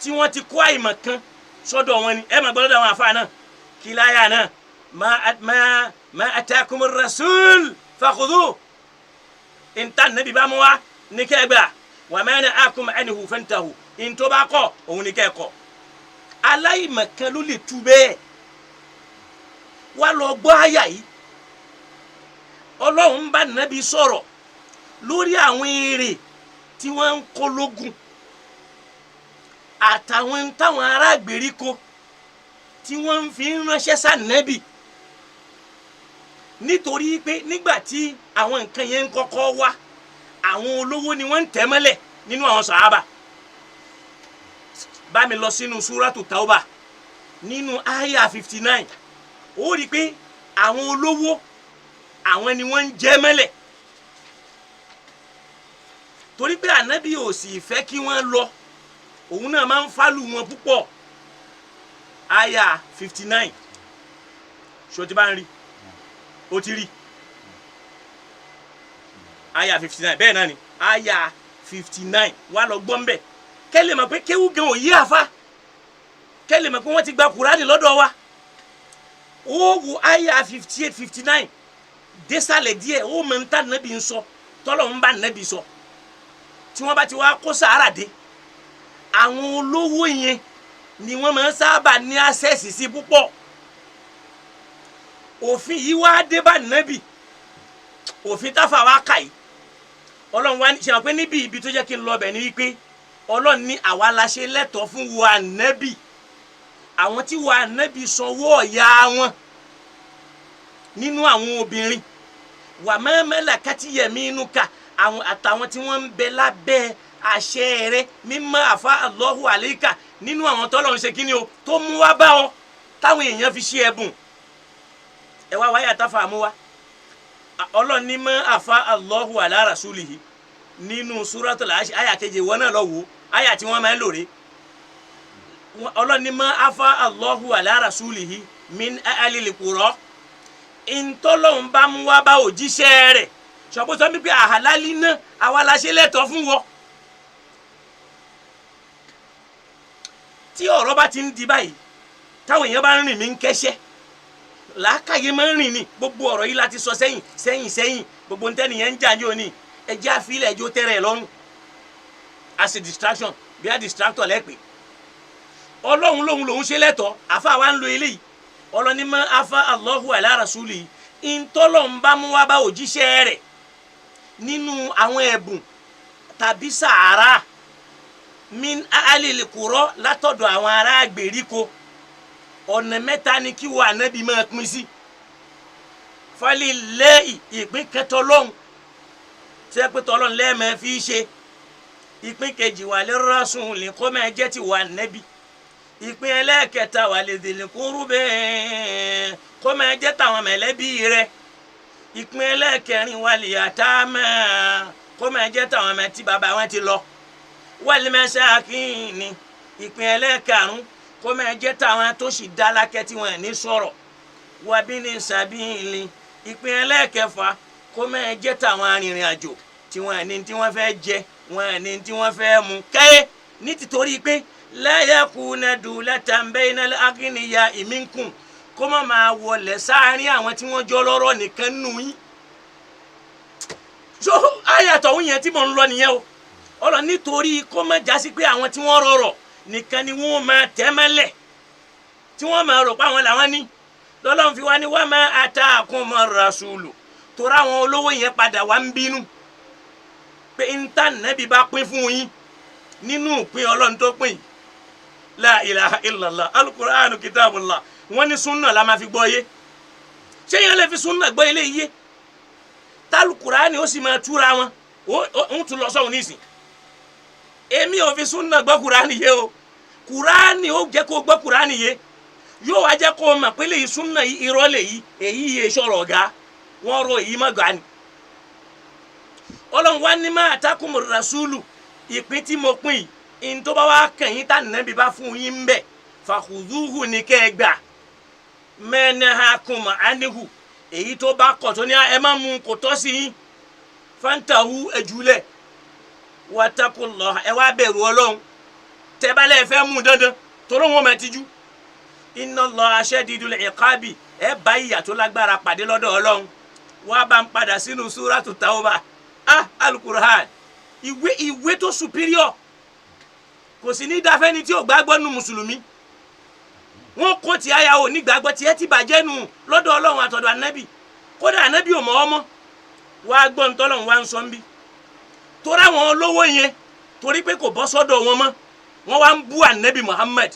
tí wọ́n ti kó àìmọ̀ kan sọ́dọ̀ wọn ni. Ẹ máa gbọ́ lọ́dọ̀ àwọn àfa náà kí láyà náà ma atakumur rasul fakhudhu, ìta nàbí bá mú wa ní kẹgbà, wa ma na'akum anhu fantahu, ìntò bá kọ òun ní kẹ́kọ̀ọ́. Aláìmọ̀kan ló lè tu bẹ́ẹ̀. Wá lọ gbọ́ àyà yìí. Ọlọ́run bá nàbí sọ̀rọ̀ lórí àwọn èrè tí wọ́n ń kó lógun àtàwọn táwọn ará ìgbèríko tí wọ́n ń fi ránṣẹ́ sànẹ́bì, nítorí pé nígbà tí àwọn nǹkan yẹn ń kọ́kọ́ wá, àwọn olówó ni wọ́n ń tẹ̀ mọ́lẹ̀ nínú àwọn sàhábà. Bá mi lọ sínú Súrátù Tauba, nínú àyà 59, ó rí i pé àwọn olówó, àwọn ni wọ́n ń jẹ́ mọ́lẹ̀, torí pé ànábì ò sì fẹ́ kí wọ́n lọ, òun náà máa ń fálù wọn púpọ̀. Àyà 59, ṣó ti bá ń rí? Ó ti rí àyà 59. Bẹ́ẹ̀ náà ni àyà 59. Wà lọ gbọ́ mbẹ́ kẹ́ lè mọ̀ pé kéwú gan ò yí àfa, kẹ́ lè mọ̀ pé wọ́n ti gba Kùránì lọ́dọ̀ wa. Ó wo àyà 58, 59 désàlẹ̀ díẹ̀, ó mọ̀ ń tà nàbì ń sọ, tọ́lọ̀ ń bá nàbì sọ. Tí wọ́n bá ti wá kó sàárà dé, àwọn olówó yẹn ni wọ́n máa ń sábà ní access sí púpọ̀. Òfin yìí wá dé bá nàbì, òfin táfà wá kà yìí. Ọlọ́run wá ṣe wọn pé níbi ibi tó jẹ́ kí n lọ bẹ̀ ni wípé Ọlọ́run ní àwa la ṣe lẹ́tọ̀ọ́ fún wa nẹ́bì, àwọn tí wa nẹ́bì sanwó ọ̀yà wọn nínú àwọn obìnrin wà mẹ́mẹ́lá kátìyẹ̀mí inú ka àwọn àtàwọn tí wọ́n ń bẹ lábẹ́ àṣẹ rẹ, mímọ́ àfa Allahu àlékà nínú àwọn tọ́lọ̀ ń ṣe kíni o tó mú wá bá ọ táwọn èèyàn fi ṣe ẹ̀bùn. Ẹ wá wáyà táfà mú wá. Ọlọ́run ní mọ́ àfa Allahu ala rasulihi nínú Suratul Hashir, àyà keje. Ìwọ náà lọ wò ó, àyà tí wọ́n máa ń lò rè. Ọlọ́run ní mọ́ afa Allahu ala rasulihi min ahlil qura, ntọ́lọ́hún bá mú wá bá òjíṣẹ́ rẹ̀. Ṣọ̀pọ̀ sọ wípé àhàlálí náà àwa la ṣe lẹ́tọ̀ọ́ fún wọ. Tí ọ̀rọ̀ bá ti ń di báyìí, táwọn èèyàn bá ń rìn mí ń kẹ́sẹ́, làákàyè máa ń rìn ní gbogbo ọ̀rọ̀ yìí láti sọ sẹ́yìn sẹ́yìn sẹ́yìn. Gbogbo ntẹ́niyẹn ń jà ní òní, ẹjẹ́ àfilẹ̀, ẹjọ́ tẹ́rẹ̀ ẹ̀ lọ́rùn as a distraction, bí a distractor lẹ́pẹ́. Ọlọ́run lòun lòun ṣe lẹ́tọ̀ọ́. Àfa wa ń lo eléyìí. Ọlọ́ni mọ́ afa Allahu ala rasuli, ntọ́lọ́n bá mú wá bá òjíṣẹ́ rẹ̀ nínú àwọn ẹ̀bùn tàbí sàárà, min ahlil qura, látọ̀dọ̀ àwọn ará gbèríko, ọ̀nà mẹ́ta ni kí wọ́n ànábì máa pín sí. Falilahi, ìpín kẹtọlọ́hún tí ẹ pé tọlọ́hún lẹ́ẹ̀mẹ́ fi ṣe. Ìpín kejì, wà lè rasul, lè kó máa jẹ́ ti wà nẹ́bí. Ìpín ẹlẹ́ẹ̀kẹta, wà lè dèlè kúrú bẹ́ẹ̀, kó máa jẹ́ tàwọn mẹ̀lẹ́bí rẹ̀. Ìpín ẹlẹ́ẹ̀kẹrin, wà lè yàtá mẹ́, kó máa jẹ́ tàwọn ọmọ tí bàbá wọn ti lọ. Wà lè mẹ́sàkínni, ìpín ẹlẹ́ẹ̀karùn, kó máa jẹ́ tàwọn tó sì dálákẹ́ tí wọ́n ní sọ̀rọ̀. Wà bí ní sàbíìlì, ìpín ẹlẹ́ẹ̀kẹfà, kó máa jẹ́ tàwọn arìnrìn àjò tí wọ́n ní tí wọ́n fẹ́ jẹ, wọ́n ní tí wọ́n fẹ́ mu kẹ́yẹ́, ní tìtorí pé láyàkúnà dùlẹ́tà bainal aghniya minkum, kó má máa wọlé sáárín àwọn tí wọ́n jọ lọ́rọ̀ nìkan nù yín. So àyàtọ̀ òun yẹn tí mò ń lọ nìyẹn o. Ọlọ nítorí kó má jásí pé àwọn tí wọ́n rọrọ̀ nìkan ni wọ́n máa tẹ́ mọ́lẹ̀, tí wọ́n máa rò pé àwọn làwọn ní. Lọ́lọ́run fi wá ní wa ma ataakumur rasulu, torí àwọn olówó yẹn padà wá ń bínú pé ntànẹ́bí bá pín fún yín nínú ìpín Ọlọ́run tó pín yìí, la ilaha illallah, alukur'anu kitabullah. Wọ́n ní sunna la máa fi gbọ́ yé. Ṣé yẹn lè fi sunna gbọ́ ilé yé? Talukur'ani ó sì máa túra wọn. Ó ń tún lọ sọ́hun nísìn. Èmi ò fi sunna gbọ́ kur'ani yé o. Kur'ani ó jẹ́ kó gbọ́ kur'ani yé, yóò wá jẹ́ kó o mọ̀ pé lèyí sunna yìí irọ́ lèyí, èyí yé sọ̀rọ̀ ọ̀gá wọ́n rọ èyí má ga ni. Ọlọ́run wá ní má atakumur rasulu, ìpín tí mo pín yìí, ntọ́ bá wá kẹ̀yìn tá nàbí bá fún yín ń bẹ̀, fàkùdúhù ní kẹ́ ẹ gbà, mẹ́nàákùnmọ̀ ánihu, èyí tó bá kọ̀ tó ní ẹ má mú kò tọ́ sí yín, fantahu, ẹ̀júlẹ̀, wattaqullah, ẹ wá bẹ̀rù Ọlọ́run. Tẹ́bálẹ̀ fẹ́ mú dandan torí wọn máa tijú, inna Allaha shadidul iqabi, ẹ bá ìyà tó lágbára pàdé lọ́dọ̀ Ọlọ́run. Wá bá ń padà sínú súrátù Tawba. Ah, alukur'an, ìwé tó superior, kò sí ní dáfẹ́ni tí ò gbàgbọ́ nu mùsùlùmí. Wọn kò tí àyà ò ní gbàgbọ́ tiẹ̀ ti bàjẹ́ nù lọ́dọ̀ Ọlọ́run àtọ̀dọ̀ ànábì. Kódà ànábì ò mọ̀ ọmọ wàá gbọ́ ntọ́lọ́run wá ń sọ ń bí. Torí àwọn olówó yẹn, torí pé kò bọ́ sọ́dọ̀ wọn mọ́, wọ́n wá ń bú ànábì Muhammad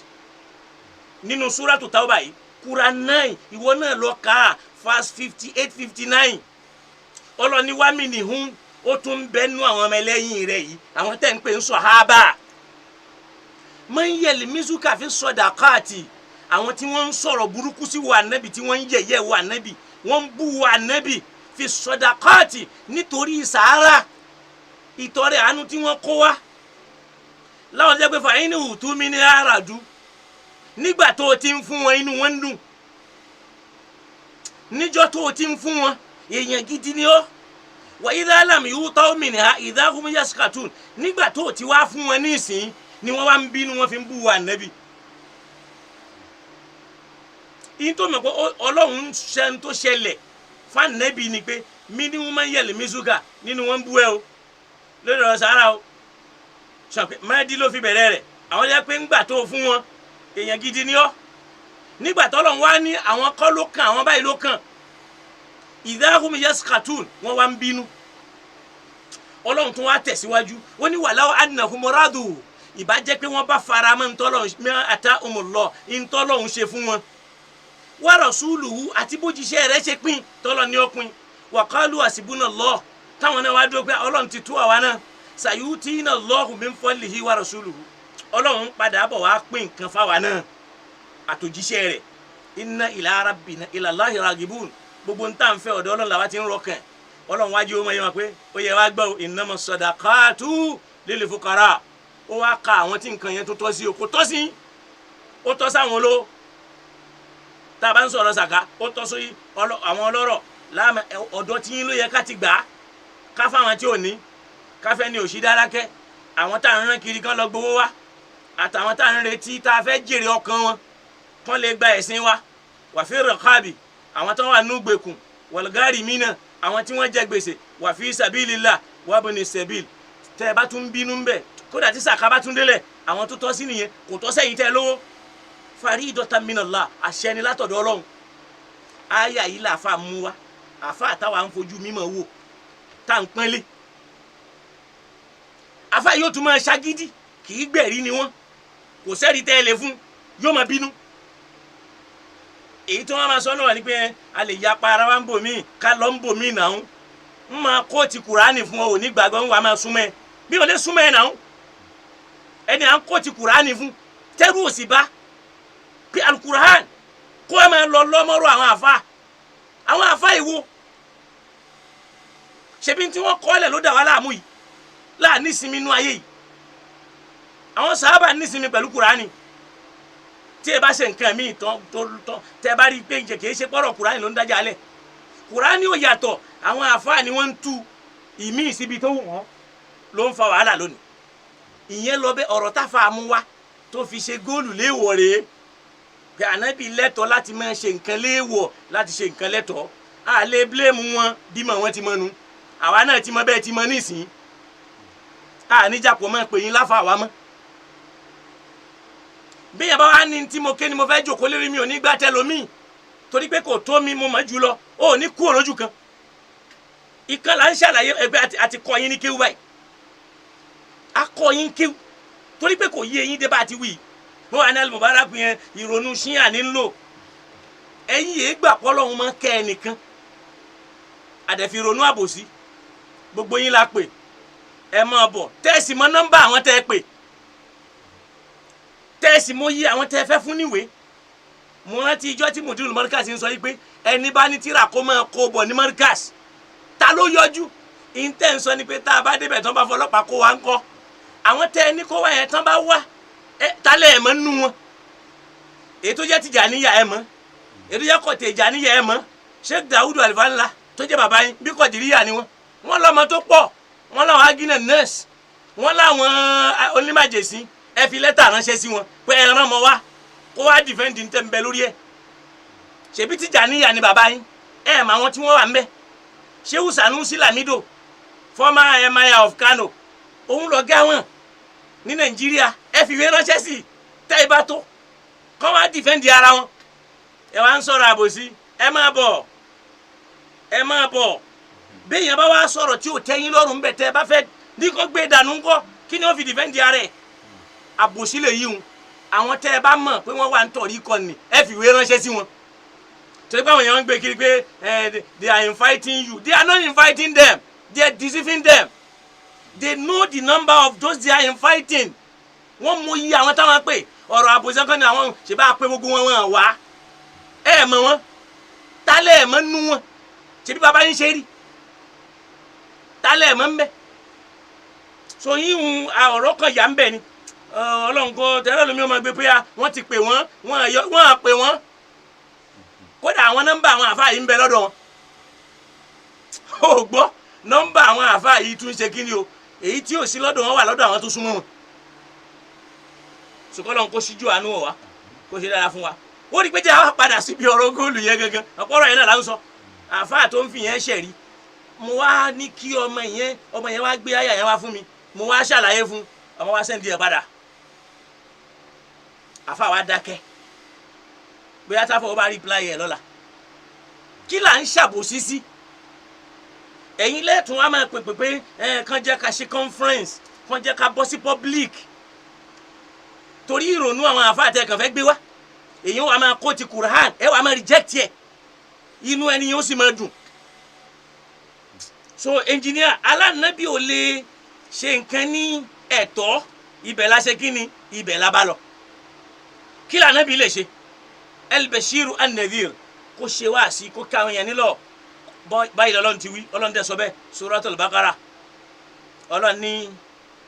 nínú súrátù Tawba yìí, Quran 9. Ìwọ náà lọ kà á, verse 58, 59. Ọlọ́ni wá mi nìhun, ó tún bẹ́nu àwọn ọmọ ẹlẹ́yìn rẹ̀ yìí, àwọn tẹ́ ń pè ń sàhábà, man yalmizuka fi sadaqati, àwọn tí wọ́n ń sọ̀rọ̀ burúkú sí wa ànábì, tí wọ́n ń yẹ̀yẹ́ wa ànábì, wọ́n ń bú wa ànábì, fi sadaqati, nítorí sàárà, ìtọrẹ àánú tí wọ́n kó wá láwọn jẹ́ pé fàyín ní ùtú mi ní àràdú. Nígbà tó o ti ń fún wọn, inú wọn ń dùn. Níjọ́ tó o ti ń fún wọn, èèyàn gidi ni ọ́. Wa idha lam yu'taw minha idha hum yaskhatun. Nígbà tó o ti wá fún wọn ní ìsìn ni wọ́n wá ń bínú, wọ́n fi ń bú wa ànábì. Yín tó mọ̀ pé Ọlọ́run ń ṣe ń tó ṣẹlẹ̀ fún ni pé mí ní wọ́n máa ń yẹ̀lẹ̀ mísúgà nínú wọn ń bú ẹ o lórí ọ̀rọ̀ sàárà o. Sọ pé mẹ́ẹ̀dí ló fi bẹ̀rẹ̀ rẹ̀. Àwọn jẹ́ pé ńgbà tó fún wọn, èèyàn gidi ni ọ́. Nígbà tọ́lọ́run wá ní àwọn kọ́ ló kàn, àwọn báyìí ló kàn, idha hum yaskhatun, wọ́n wá ń bínú. Ọlọ́run tún wá tẹ̀síwájú, ó ní walaw annahum radu, ìbá jẹ́ pé wọ́n bá fara mọ́ ntọ́lọ́run, atahumullah, ntọ́lọ́run ṣe fún wọn, wa rasuluhu, àti bójíṣẹ́ rẹ̀ ṣe pín tọ́lọ́ ní ó pín, wa qalu hasbunallah, táwọn náà wá dúró pé Ọlọ́run ti tú àwa náà, sayutina Allahu min fadlihi wa rasuluhu, Ọlọ́run padà bọ̀ wá pín nǹkan fáwa náà àtòjíṣẹ́ rẹ̀, inna ila rabbina ila Allahi ragibun, gbogbo ntá n fẹ́ ọ̀dọ̀ Ọlọ́run làwa ti ń rọkàn. Ọlọ́run wájú ó mọ̀ yẹn wọn pé ó yẹ wá gbọ́ innama sadaqatu lil fuqara. Ó wá ka àwọn tí nǹkan yẹn tó tọ́ sí o, kò tọ́ sí, ó tọ́ sáwọn olówó. Tá a bá ń sọ̀rọ̀ sàká, ó tọ́ sí àwọn ọlọ́rọ̀ láàmú. Ọ̀dọ́ tí yín ló yẹ ká ti gbà á, ká fáwọn tí ò ní, ká fẹ́ ní òṣì dárákẹ́, àwọn tá à ń rán kiri kán lọ gbowó wá, àtàwọn tá à ń retí tá a fẹ́ jèrè ọkàn wọn kán lè gba ẹ̀sìn wa, wa fi riqabi, àwọn tó wà nú gbèkùn, wal gharimina, àwọn tí wọ́n jẹ gbèsè, wa fi sabilillah, wabni sabil. Tẹ́ ẹ bá tún bínú ń bẹ̀, kódà tí sàká bá tún délẹ̀, àwọn tó tọ́ sí nìyẹn, kò tọ́ sẹ́yìn tẹ́ lówó. Faridatan minallah, àṣẹ ni látọ̀dọ̀ Ọlọ́run. Àyà yìí làáfà mú wa, àfà àtàwà ń fojú mímọ̀ wò tá à ń pọ́nlé. Àfà yóò tún máa ṣagídí, kì í gbẹ̀rí ni wọ́n, kò sẹ́rí tẹ́ ẹ lè fún, yóò máa bínú. Èyí tí wọ́n máa sọ náà ni pé a lè yapa ara wa ń bò míì, ká lọ ń bò míì náà, ń máa kó ti Kùránì fún ọ, ò ní gbàgbọ́, ń wà máa súnmọ́ ẹ bí o lè súnmọ́ ẹ náà. Ẹni à ń kó ti Kùránì fún, tẹ́rù ò sì bá pé alukur'an kó ẹ máa lọ lọ́mọ́rọ́ àwọn àfa, àwọn àfa ìwo ṣebí tí wọ́n kọ́ lẹ̀ ló dà wá láàmú yìí, láà nísinmi inú ayé yìí. Àwọn sàhábà nísinmi pẹ̀lú Kùránì. Tí ẹ bá ṣe nǹkan míì tán tó tán, tẹ bá rí i pé kì í ṣe pọ́rọ̀ Kùránì ló ń dájà lẹ̀, Kùránì ò yàtọ̀. Àwọn àfa ni wọ́n ń tú ìmíì síbi tó wù wọ́n, ló ń fa wàhálà lónìí. Ìyẹn lọ bẹ. Ọ̀rọ̀ táfa mú wá tó fi ṣe góòlù léèwọ̀ rèé, pé ànábì lẹ́tọ̀ọ́ láti máa ṣe nǹkan léèwọ̀, láti ṣe nǹkan lẹ́tọ̀ọ́. A lè blame wọn bímọ wọn ti mọ nu, àwa náà ti mọ bẹ́ẹ̀ ti mọ nísìnyí. A níjàpọ̀ máa pè yín láfa àwa mọ́. Bí yẹn bá wá ní tí mo ké ni mo fẹ́ jòkó lérí, mi ò ní gbà tẹlomi. Torí pé kò tó mi, mo mọ̀ jù lọ, ó ní kú òrójú kan. Ìkan là ń ṣàlàyé ẹgbẹ́ àti kọ́ yín ní kéwú báyìí. Akọ yín kéwú torí pé kò yé eyín dé bá a ti wí. Wọ́n wà ní Al-Mubarak yẹn, ìrònú ṣíà ní ń lò. Ẹ̀yin yìí gbà pọ́ lọ́hún máa kẹ́ ẹnìkan. Àdẹ̀fi ìrònú àbòsí. Gbogbo yín la pè. Ẹ máa bọ̀. Tẹ́ẹ̀sì mọ nọ́mbà àwọn tẹ́ ẹ pè. Tẹ́ẹ̀sì mọ yí àwọn tẹ́ ẹ fẹ́ fún níwèé. Mo rántí ijọ́ tí Mudirul Markaz ń sọ yìí pé ẹni bá ní tíra kó máa kó bọ̀ ní Markaz. Ta ló yọjú? Ìǹtẹ̀ ń sọ ni pé tá a bá débẹ̀ tán bá fọlọ́pàá kó wa ń kọ́. Àwọn tẹ́ ẹ ní kó wá yẹn tán bá wá, ẹ talẹ̀ ẹ̀ mọ́ nínú wọn. Èyí tó jẹ́ Tìjàníyà ẹ̀ mọ́. Èyí tó jẹ́ Kọ̀tẹ̀jàníyà ẹ̀ mọ́. Sheikh Dawudu Alifanla tó jẹ́ bàbá yín bí Kọ̀dìríyà ni wọ́n. Wọ́n lọ́mọ tó pọ̀. Wọ́n láwọn agínà nurse. Wọ́n láwọn onímàjèsín. Ẹ fi lẹ́tà ránṣẹ́ sí wọn pé ẹ rán mọ́ wá kó wá defend ní tẹ́ ń bẹ lórí ẹ̀. Ṣèbí Tìjàníyà ni bàbá yín. Ẹ mọ àwọn tí wọ́n wà ń bẹ̀. Shehu Sanusi Lamido, former Emir of Kano, òun lọ gá wọn ní Nàìjíríà. Ẹ fi ìwé ránṣẹ́ sí i tẹ́ ẹ bá tó kọ́ wá defend ara wọn. Ẹ wá ń sọ̀rọ̀ àbòsí. Ẹ máa bọ̀, ẹ máa bọ̀. Béèyàn bá wá sọ̀rọ̀ tí ò tẹ́yìn lọ́rùn bẹ̀, tẹ́ ẹ bá fẹ́ ní kó gbé dànù ńkọ́, kí ni wọ́n fi defend ara ẹ̀? Àbòsí lè yíhun. Àwọn tẹ́ ẹ bá mọ̀ pé wọ́n wà ń tọ̀rí kọ́ ni, ẹ fi ìwé ránṣẹ́ sí wọn. Torí pé àwọn èèyàn ń gbé kiri pé they are inviting you. They are not inviting them, they are deceiving them. They know the number of those they are inviting. Wọ́n mọ iye àwọn táwọn pè. Ọ̀rọ̀ àbòsí kan ní àwọn ṣe bá pé gbogbo wọn wọn wá. Ẹ mọ̀ wọn, tálẹ̀ ẹ̀ mọ̀ nú wọn. Ṣebí bàbá yín ṣe rí, tálẹ̀ ẹ̀ mọ̀ ń bẹ̀. So yíhun ọ̀rọ̀ kan yà ń bẹ̀ ni. Ọlọ́run kò tẹ́lẹ̀ lómi ọmọ gbé pé wọ́n ti pè wọ́n, wọ́n á pè wọ́n. Kódà àwọn nọ́mbà àwọn àfáà yìí ń bẹ lọ́dọ̀ wọn. Ó gbọ́, nọ́mbà àwọn àfáà yìí tún ṣe kíni o, èyí tí ò sí lọ́dọ̀ wọn wà lọ́dọ̀ àwọn tó súnmọ́ wọn. Sùkọ́lọ́n kó síjú àánú wọ̀ wá, kó ṣe dára fún wa. Ó rí pé jẹ́ àwọn padà síbi ọ̀rọ̀ góòlù yẹn gangan. Ọ̀pọ̀ ọ̀rọ̀ yẹn náà là ń sọ. Àfáà tó ń fi yẹn ṣẹ̀rí, mo wá ní kí ọmọ yẹn wá gbé àyà yẹn wá fún mi. Mo wá ṣàlàyé fún ọmọ wa, send ẹ̀ padà. Àfáà wa dákẹ́. Bóyá táfọ̀ ó bá reply yẹn lọ́la. Kí là ń ṣàbòsí sí? Ẹ̀yin lẹ́ẹ̀tún wa máa pèpè pé ẹ̀ kàn jẹ́ ká ṣe conference, kàn jẹ́ ká bọ́ sí public, torí ìrònú àwọn àfáà tẹ kàn fẹ́ gbé wá. Èyí wà máa kó ti Quran, ẹ wà máa reject ẹ, inú ẹni yóò sì máa dùn. So engineer alánàbí ò lè ṣe nǹkan ní ẹ̀tọ́. Ibẹ̀ la ṣe kí ni, ibẹ̀ la bá lọ. Kí lànàbí lè ṣe? El-Bashiru an-Nadhir, kó ṣe wá sí, kó káwọn yẹn nílọ báyìí. Lọ́lọ́run ti wí, Ọlọ́run tẹ̀ sọ bẹ́ẹ̀, Suratul Baqara. Ọlọ́run ní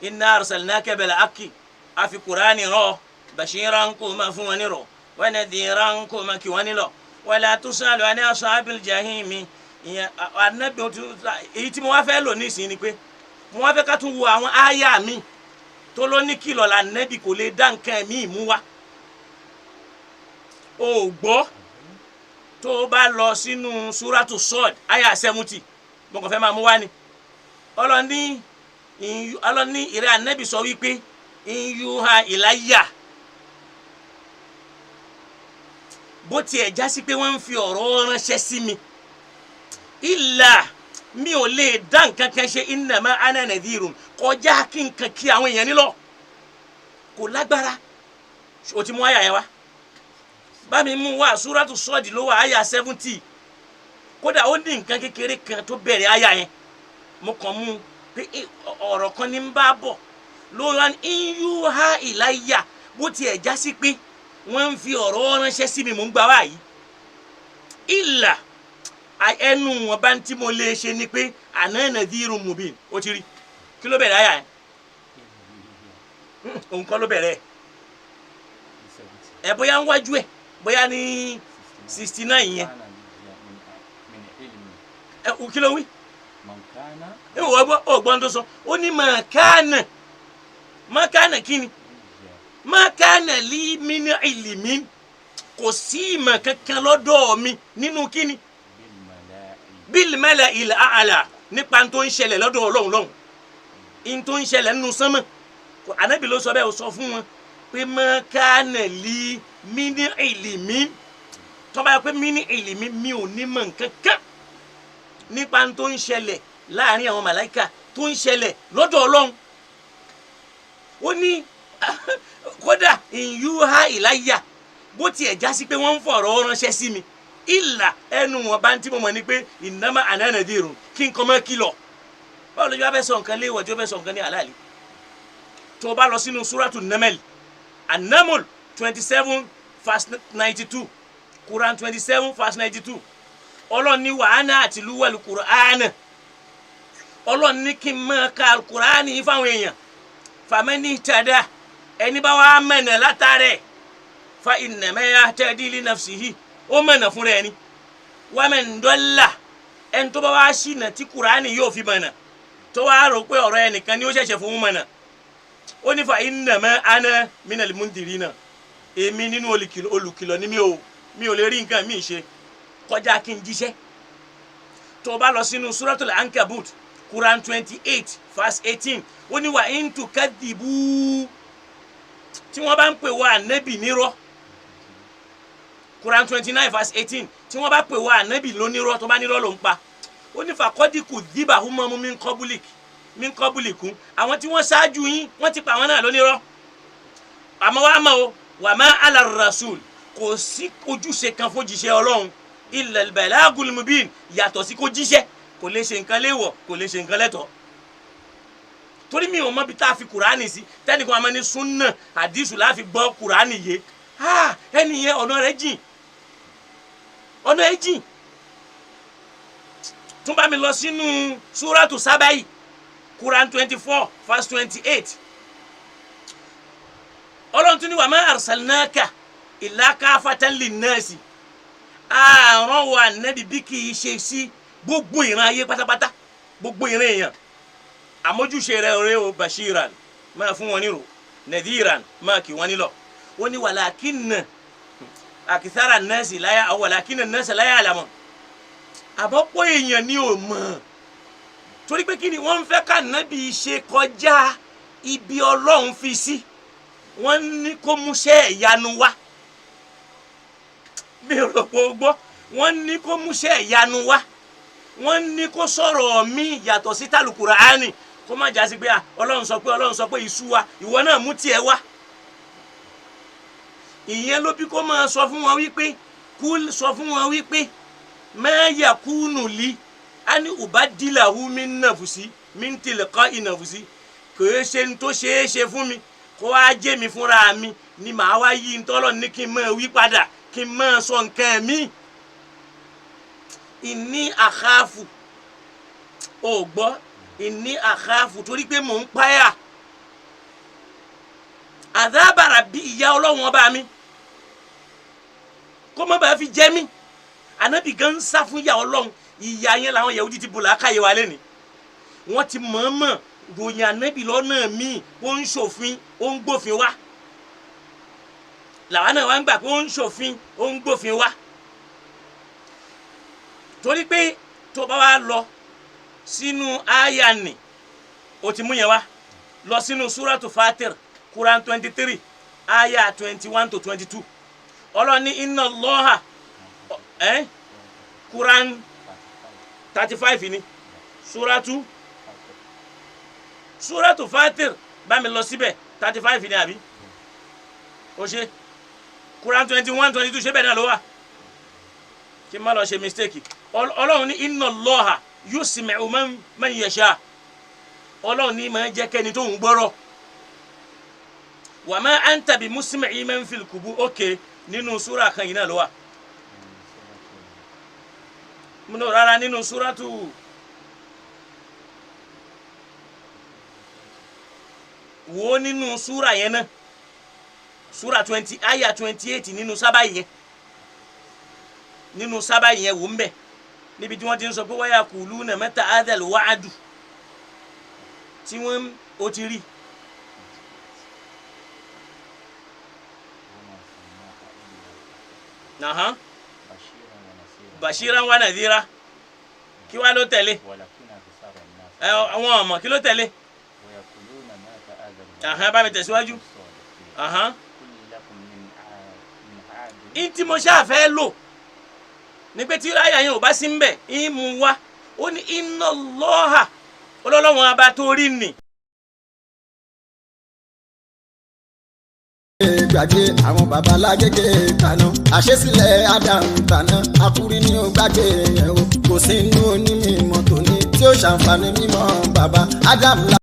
inna arsalnaka bil haqqi, àfi Kùránì rọ, bashiran, kó máa fún wọn nírọ̀, wa nadhiran, kó máa kí wọn nílọ, wala tusalu an ashabil jahimi. Ìyẹn anabi. Èyí tí mo wá fẹ́ lò nísìnyí ni pé mo wá fẹ́ ká tún wo àwọn áyà mi tó ló ní kìlọ̀ là nẹ́bì kò lè dá nǹkan ẹ̀mí mú wá. O gbọ́, tó o bá lọ sínú Suratu Sọ́ọ̀d, àyà 70, mo kàn fẹ́ máa mú wá ni. Ọlọ́ni ìrẹ́ ànẹ́bì sọ wípé in yuha ilayya, bó tiẹ̀ já sí pé wọ́n ń fi ọ̀rọ̀ ránṣẹ́ sí mi, ìlà mi ò lè dá nǹkan kan ṣe, innama ana nadhirun, kọjá kí nǹkan kí àwọn èèyàn nílọ kò lágbára. O ti mú àyà yẹn wá, bá mi mú wá. Súrátù Sọ́ọ̀dì ló wà, àyà 70. Kódà ó ní nǹkan kékeré kan tó bẹ̀rẹ̀ àyà yẹn. Mo kàn mú pé ọ̀rọ̀ kan ní ń bá bọ̀ ló wá ní in yuha ilayya, bó tiẹ̀ já sí pé wọ́n ń fi ọ̀rọ̀ ránṣẹ́ sí mi, mò ń gbà wá yìí, ìlà ẹnu wọn bá ń tí mo lè ṣe ni pé ana nadhirun mubin. Ó ti rí kí ló bẹ̀rẹ̀ àyà yẹn? Òun kọ́ ló bẹ̀rẹ̀ ẹ̀, bóyá ń wájú ẹ̀, bóyá ní 69 yẹn. Ẹ kí ló wí? Ẹ wọ́n gbọ́, ó gbọ́n tó sọ. Ó ní màkánà màkánà kí ni màkánà li min ilmin, kò sí ìmọ̀ kankan lọ́dọ̀ mi nínú kíni, bil mala'il a'la, nípa tó ń ṣẹlẹ̀ lọ́dọ̀ Ọlọ́run lọ́hùn, in tó ń ṣẹlẹ̀ nínú sánmọ̀. Ànábì ló sọ bẹ́ẹ̀. Ó sọ fún wọn pé màkánà li min ilmin. Tó bá yẹ pé mi ní ìlìmí, mi ò ní mọ̀ nǹkan kan nípa tó ń ṣẹlẹ̀ láàrin àwọn màláìka, tó ń ṣẹlẹ̀ lọ́dọ̀ Ọlọ́run. Ó ní kódà ìyúhà ìláyà, bó tiẹ̀ já sí pé wọ́n ń fọ̀rọ̀ ránṣẹ́ sí mi, ìlà ẹnu wọn bá ń tí mo mọ̀ ni pé ìnáma ànánàdìrún kí n kọ́ mọ́ kìlọ̀. Báwo ló yọ abẹ́ sọ nǹkan léèwọ̀ tí ó fẹ́ sọ nǹkan ní àlàálí? Tó o bá lọ sínú súrátù Namel, Anamol 27 verse 92, Quran 27 verse 92, Ọlọ́run ní wàhánà àti lúwẹ̀lì Quran. Ọlọ́run ní kí n máa ka Quran yìí fáwọn èèyàn. Famani tada, ẹni bá wàá mọ̀nà látàrẹ̀, fa innama yahtadi li nafsihi, ó mọ̀nà fúnra ẹni. Waman dalla, ẹni tó bá wàá ṣìnà tí Quran yóò fi mọ̀nà, tó wàá rò pé ọ̀rọ̀ ẹnìkan ni ó ṣẹ̀ṣẹ̀ fún mọ̀nà, ó ní fa innama ana minal mundirina, èmi nínú olùkìlọ̀ ni. Mi ò lè rí nǹkan mi ṣe kọjá kí n jíṣẹ́. Tó o bá lọ sínú Suratul Ankabut, Quran 28 verse 18, ó ní wa in tukadhibu, tí wọ́n bá ń pè wá ànábì nírọ́, Quran 29 verse 18, tí wọ́n bá pè wá ànábì lónírọ́, tó bá nírọ́ ló ń pa, ó ní faqad kudhiba umamun min qablik min qablikum, àwọn tí wọ́n ṣáájú yín, wọ́n ti pa àwọn náà lónírọ́. Àmọ́ wàá mọ̀ o, wa ma ala rasul, kò sí ojúṣe kan fún jíṣẹ́ Ọlọ́run, illa al-balagul mubin, yàtọ̀ sí kó jíṣẹ́. Kò lè ṣe nǹkan léèwọ̀, kò lè ṣe nǹkan lẹ́tọ̀ọ́, torí mi ò mọ bí tá a fi Kùránì sí. Tẹnìkan àmọ́ ní súnà àdìsù láfi gbọ́ Kùránì yé. Ẹni yẹn, ọ̀nà rẹ̀ jìn, ọ̀nà rẹ̀ jìn. Tún bá mi lọ sínú súrátù Sábàyì, Quran 24 verse 28. Ọlọ́run tún ní wa ma arsalnaka illa kafatan linnasi, àrùn wa nẹ́bi bí kì í ṣe sí gbogbo ìran ayé pátápátá, gbogbo ìran èèyàn. Àmójúṣe rẹ̀ rẹ̀ o, bashiran, máa fún wọn nírò, nadhiran, máa kì wọ́n nílọ̀. Ó ní walakinna akithara nasi la, walakinna nasi la ya'lamun, àbọ̀pọ̀ èèyàn ni ò mọ̀. Torí pé kí ni wọ́n ń fẹ́ ká nábì ṣe kọjá ibi Ọlọ́run fi sí? Wọ́n ní kó múṣẹ́ ìyanu wá. Mi ò rò pé o gbọ́. Wọ́n ní kó múṣẹ́ ìyanu wá, wọ́n ní kó sọ̀rọ̀ mi yàtọ̀ sí tàlùkùránì, kó má jásí pé Ọlọ́run sọ pé, Ọlọ́run sọ pé ìṣú wa, ìwọ náà mú tiẹ̀ wá. Ìyẹn ló bí kó máa sọ fún wọn wípé, kú sọ fún wọn wípé ma yakunu li ani ubadilahu min nafsi min tilqa'i nafsi, kò é ṣe ń tó ṣeé ṣe fún mi kó wá jẹ́ mi fúnra mi ni màá wá yí ntọ́lọ̀ ní kí n máa wí padà, kí n máa sọ nǹkan mi. Inni akhafu, ò gbọ́, inni akhafu, torí pé mò ń páyà adhaba rabbi, ìyá Ọlọ́run ọba mi, kó má bàa fi jẹ mí. Ànábì gan ń sá fún ìyá Ọlọ́run. Ìyá yẹn làwọn Yahudi ti bò lákàyè wa lẹ́ni. Wọ́n ti mọ̀ọ́mọ̀ ròyìn ànábì lọ́nà míì. Ó ń ṣòfin, ó ń gbófin wá. Làwọn náà wá ń gbà pé ó ń ṣòfin, ó ń gbófin wá. Torí pé tó bá wá lọ sínú àyà nì, ó ti mú yẹn wá lọ sínú Súrátù Fatir, Quran 23 àyà 21 to 22. Ọlọ́run ní inna Allaha ẹ́, Quran 35 ni Súrátù Fatir. Bá mi lọ síbẹ̀. 35 ni àbí? Ó ṣe Quran 21 22, ṣé bẹ́ẹ̀ náà ló wà? Kí n má lọ ṣe mistake. Ọlọ́run ní inna Allaha yusmi'u man yasha, Ọlọ́run ní máa jẹ́ kẹ́ni tó ń gbọ́rọ̀. Wa ma anta bi musmi'i man fil qubur. Ok, nínú súrà kan yìí náà ló wà. Múnú rárá, nínú súrátù wo, nínú súrà yẹn náà, súrà 20 àyà 28, nínú sábà yẹn, nínú sábà yẹn, wò ń bẹ̀ níbi tí wọ́n ti ń sọ pé wa yaquluna mata hadhal wa'du, tí wọ́n ó ti rí. Nàhán. Bashiran wa nadhira, kí wá ló tẹ̀lé? Ẹ àwọn ọmọ, kí ló tẹ̀lé? Àhán, bá mi tẹ̀síwájú. Àhán. Ntí mo ṣáà fẹ́ lò Ní pé tí àyà yẹn ò bá sí ń bẹ̀ ń mú wá. Ó ní inna Allaha, ọlọ́lọ́wọ́n abá tó rí nì. Gbàgbé àwọn baba lágége kaná, àṣesílẹ̀ Adam tàná akúrí ni ó gbàgbé yẹn o. Kò sí inú onímọ̀ tòní tí ó ṣàǹfààní mímọ́ baba Adam la.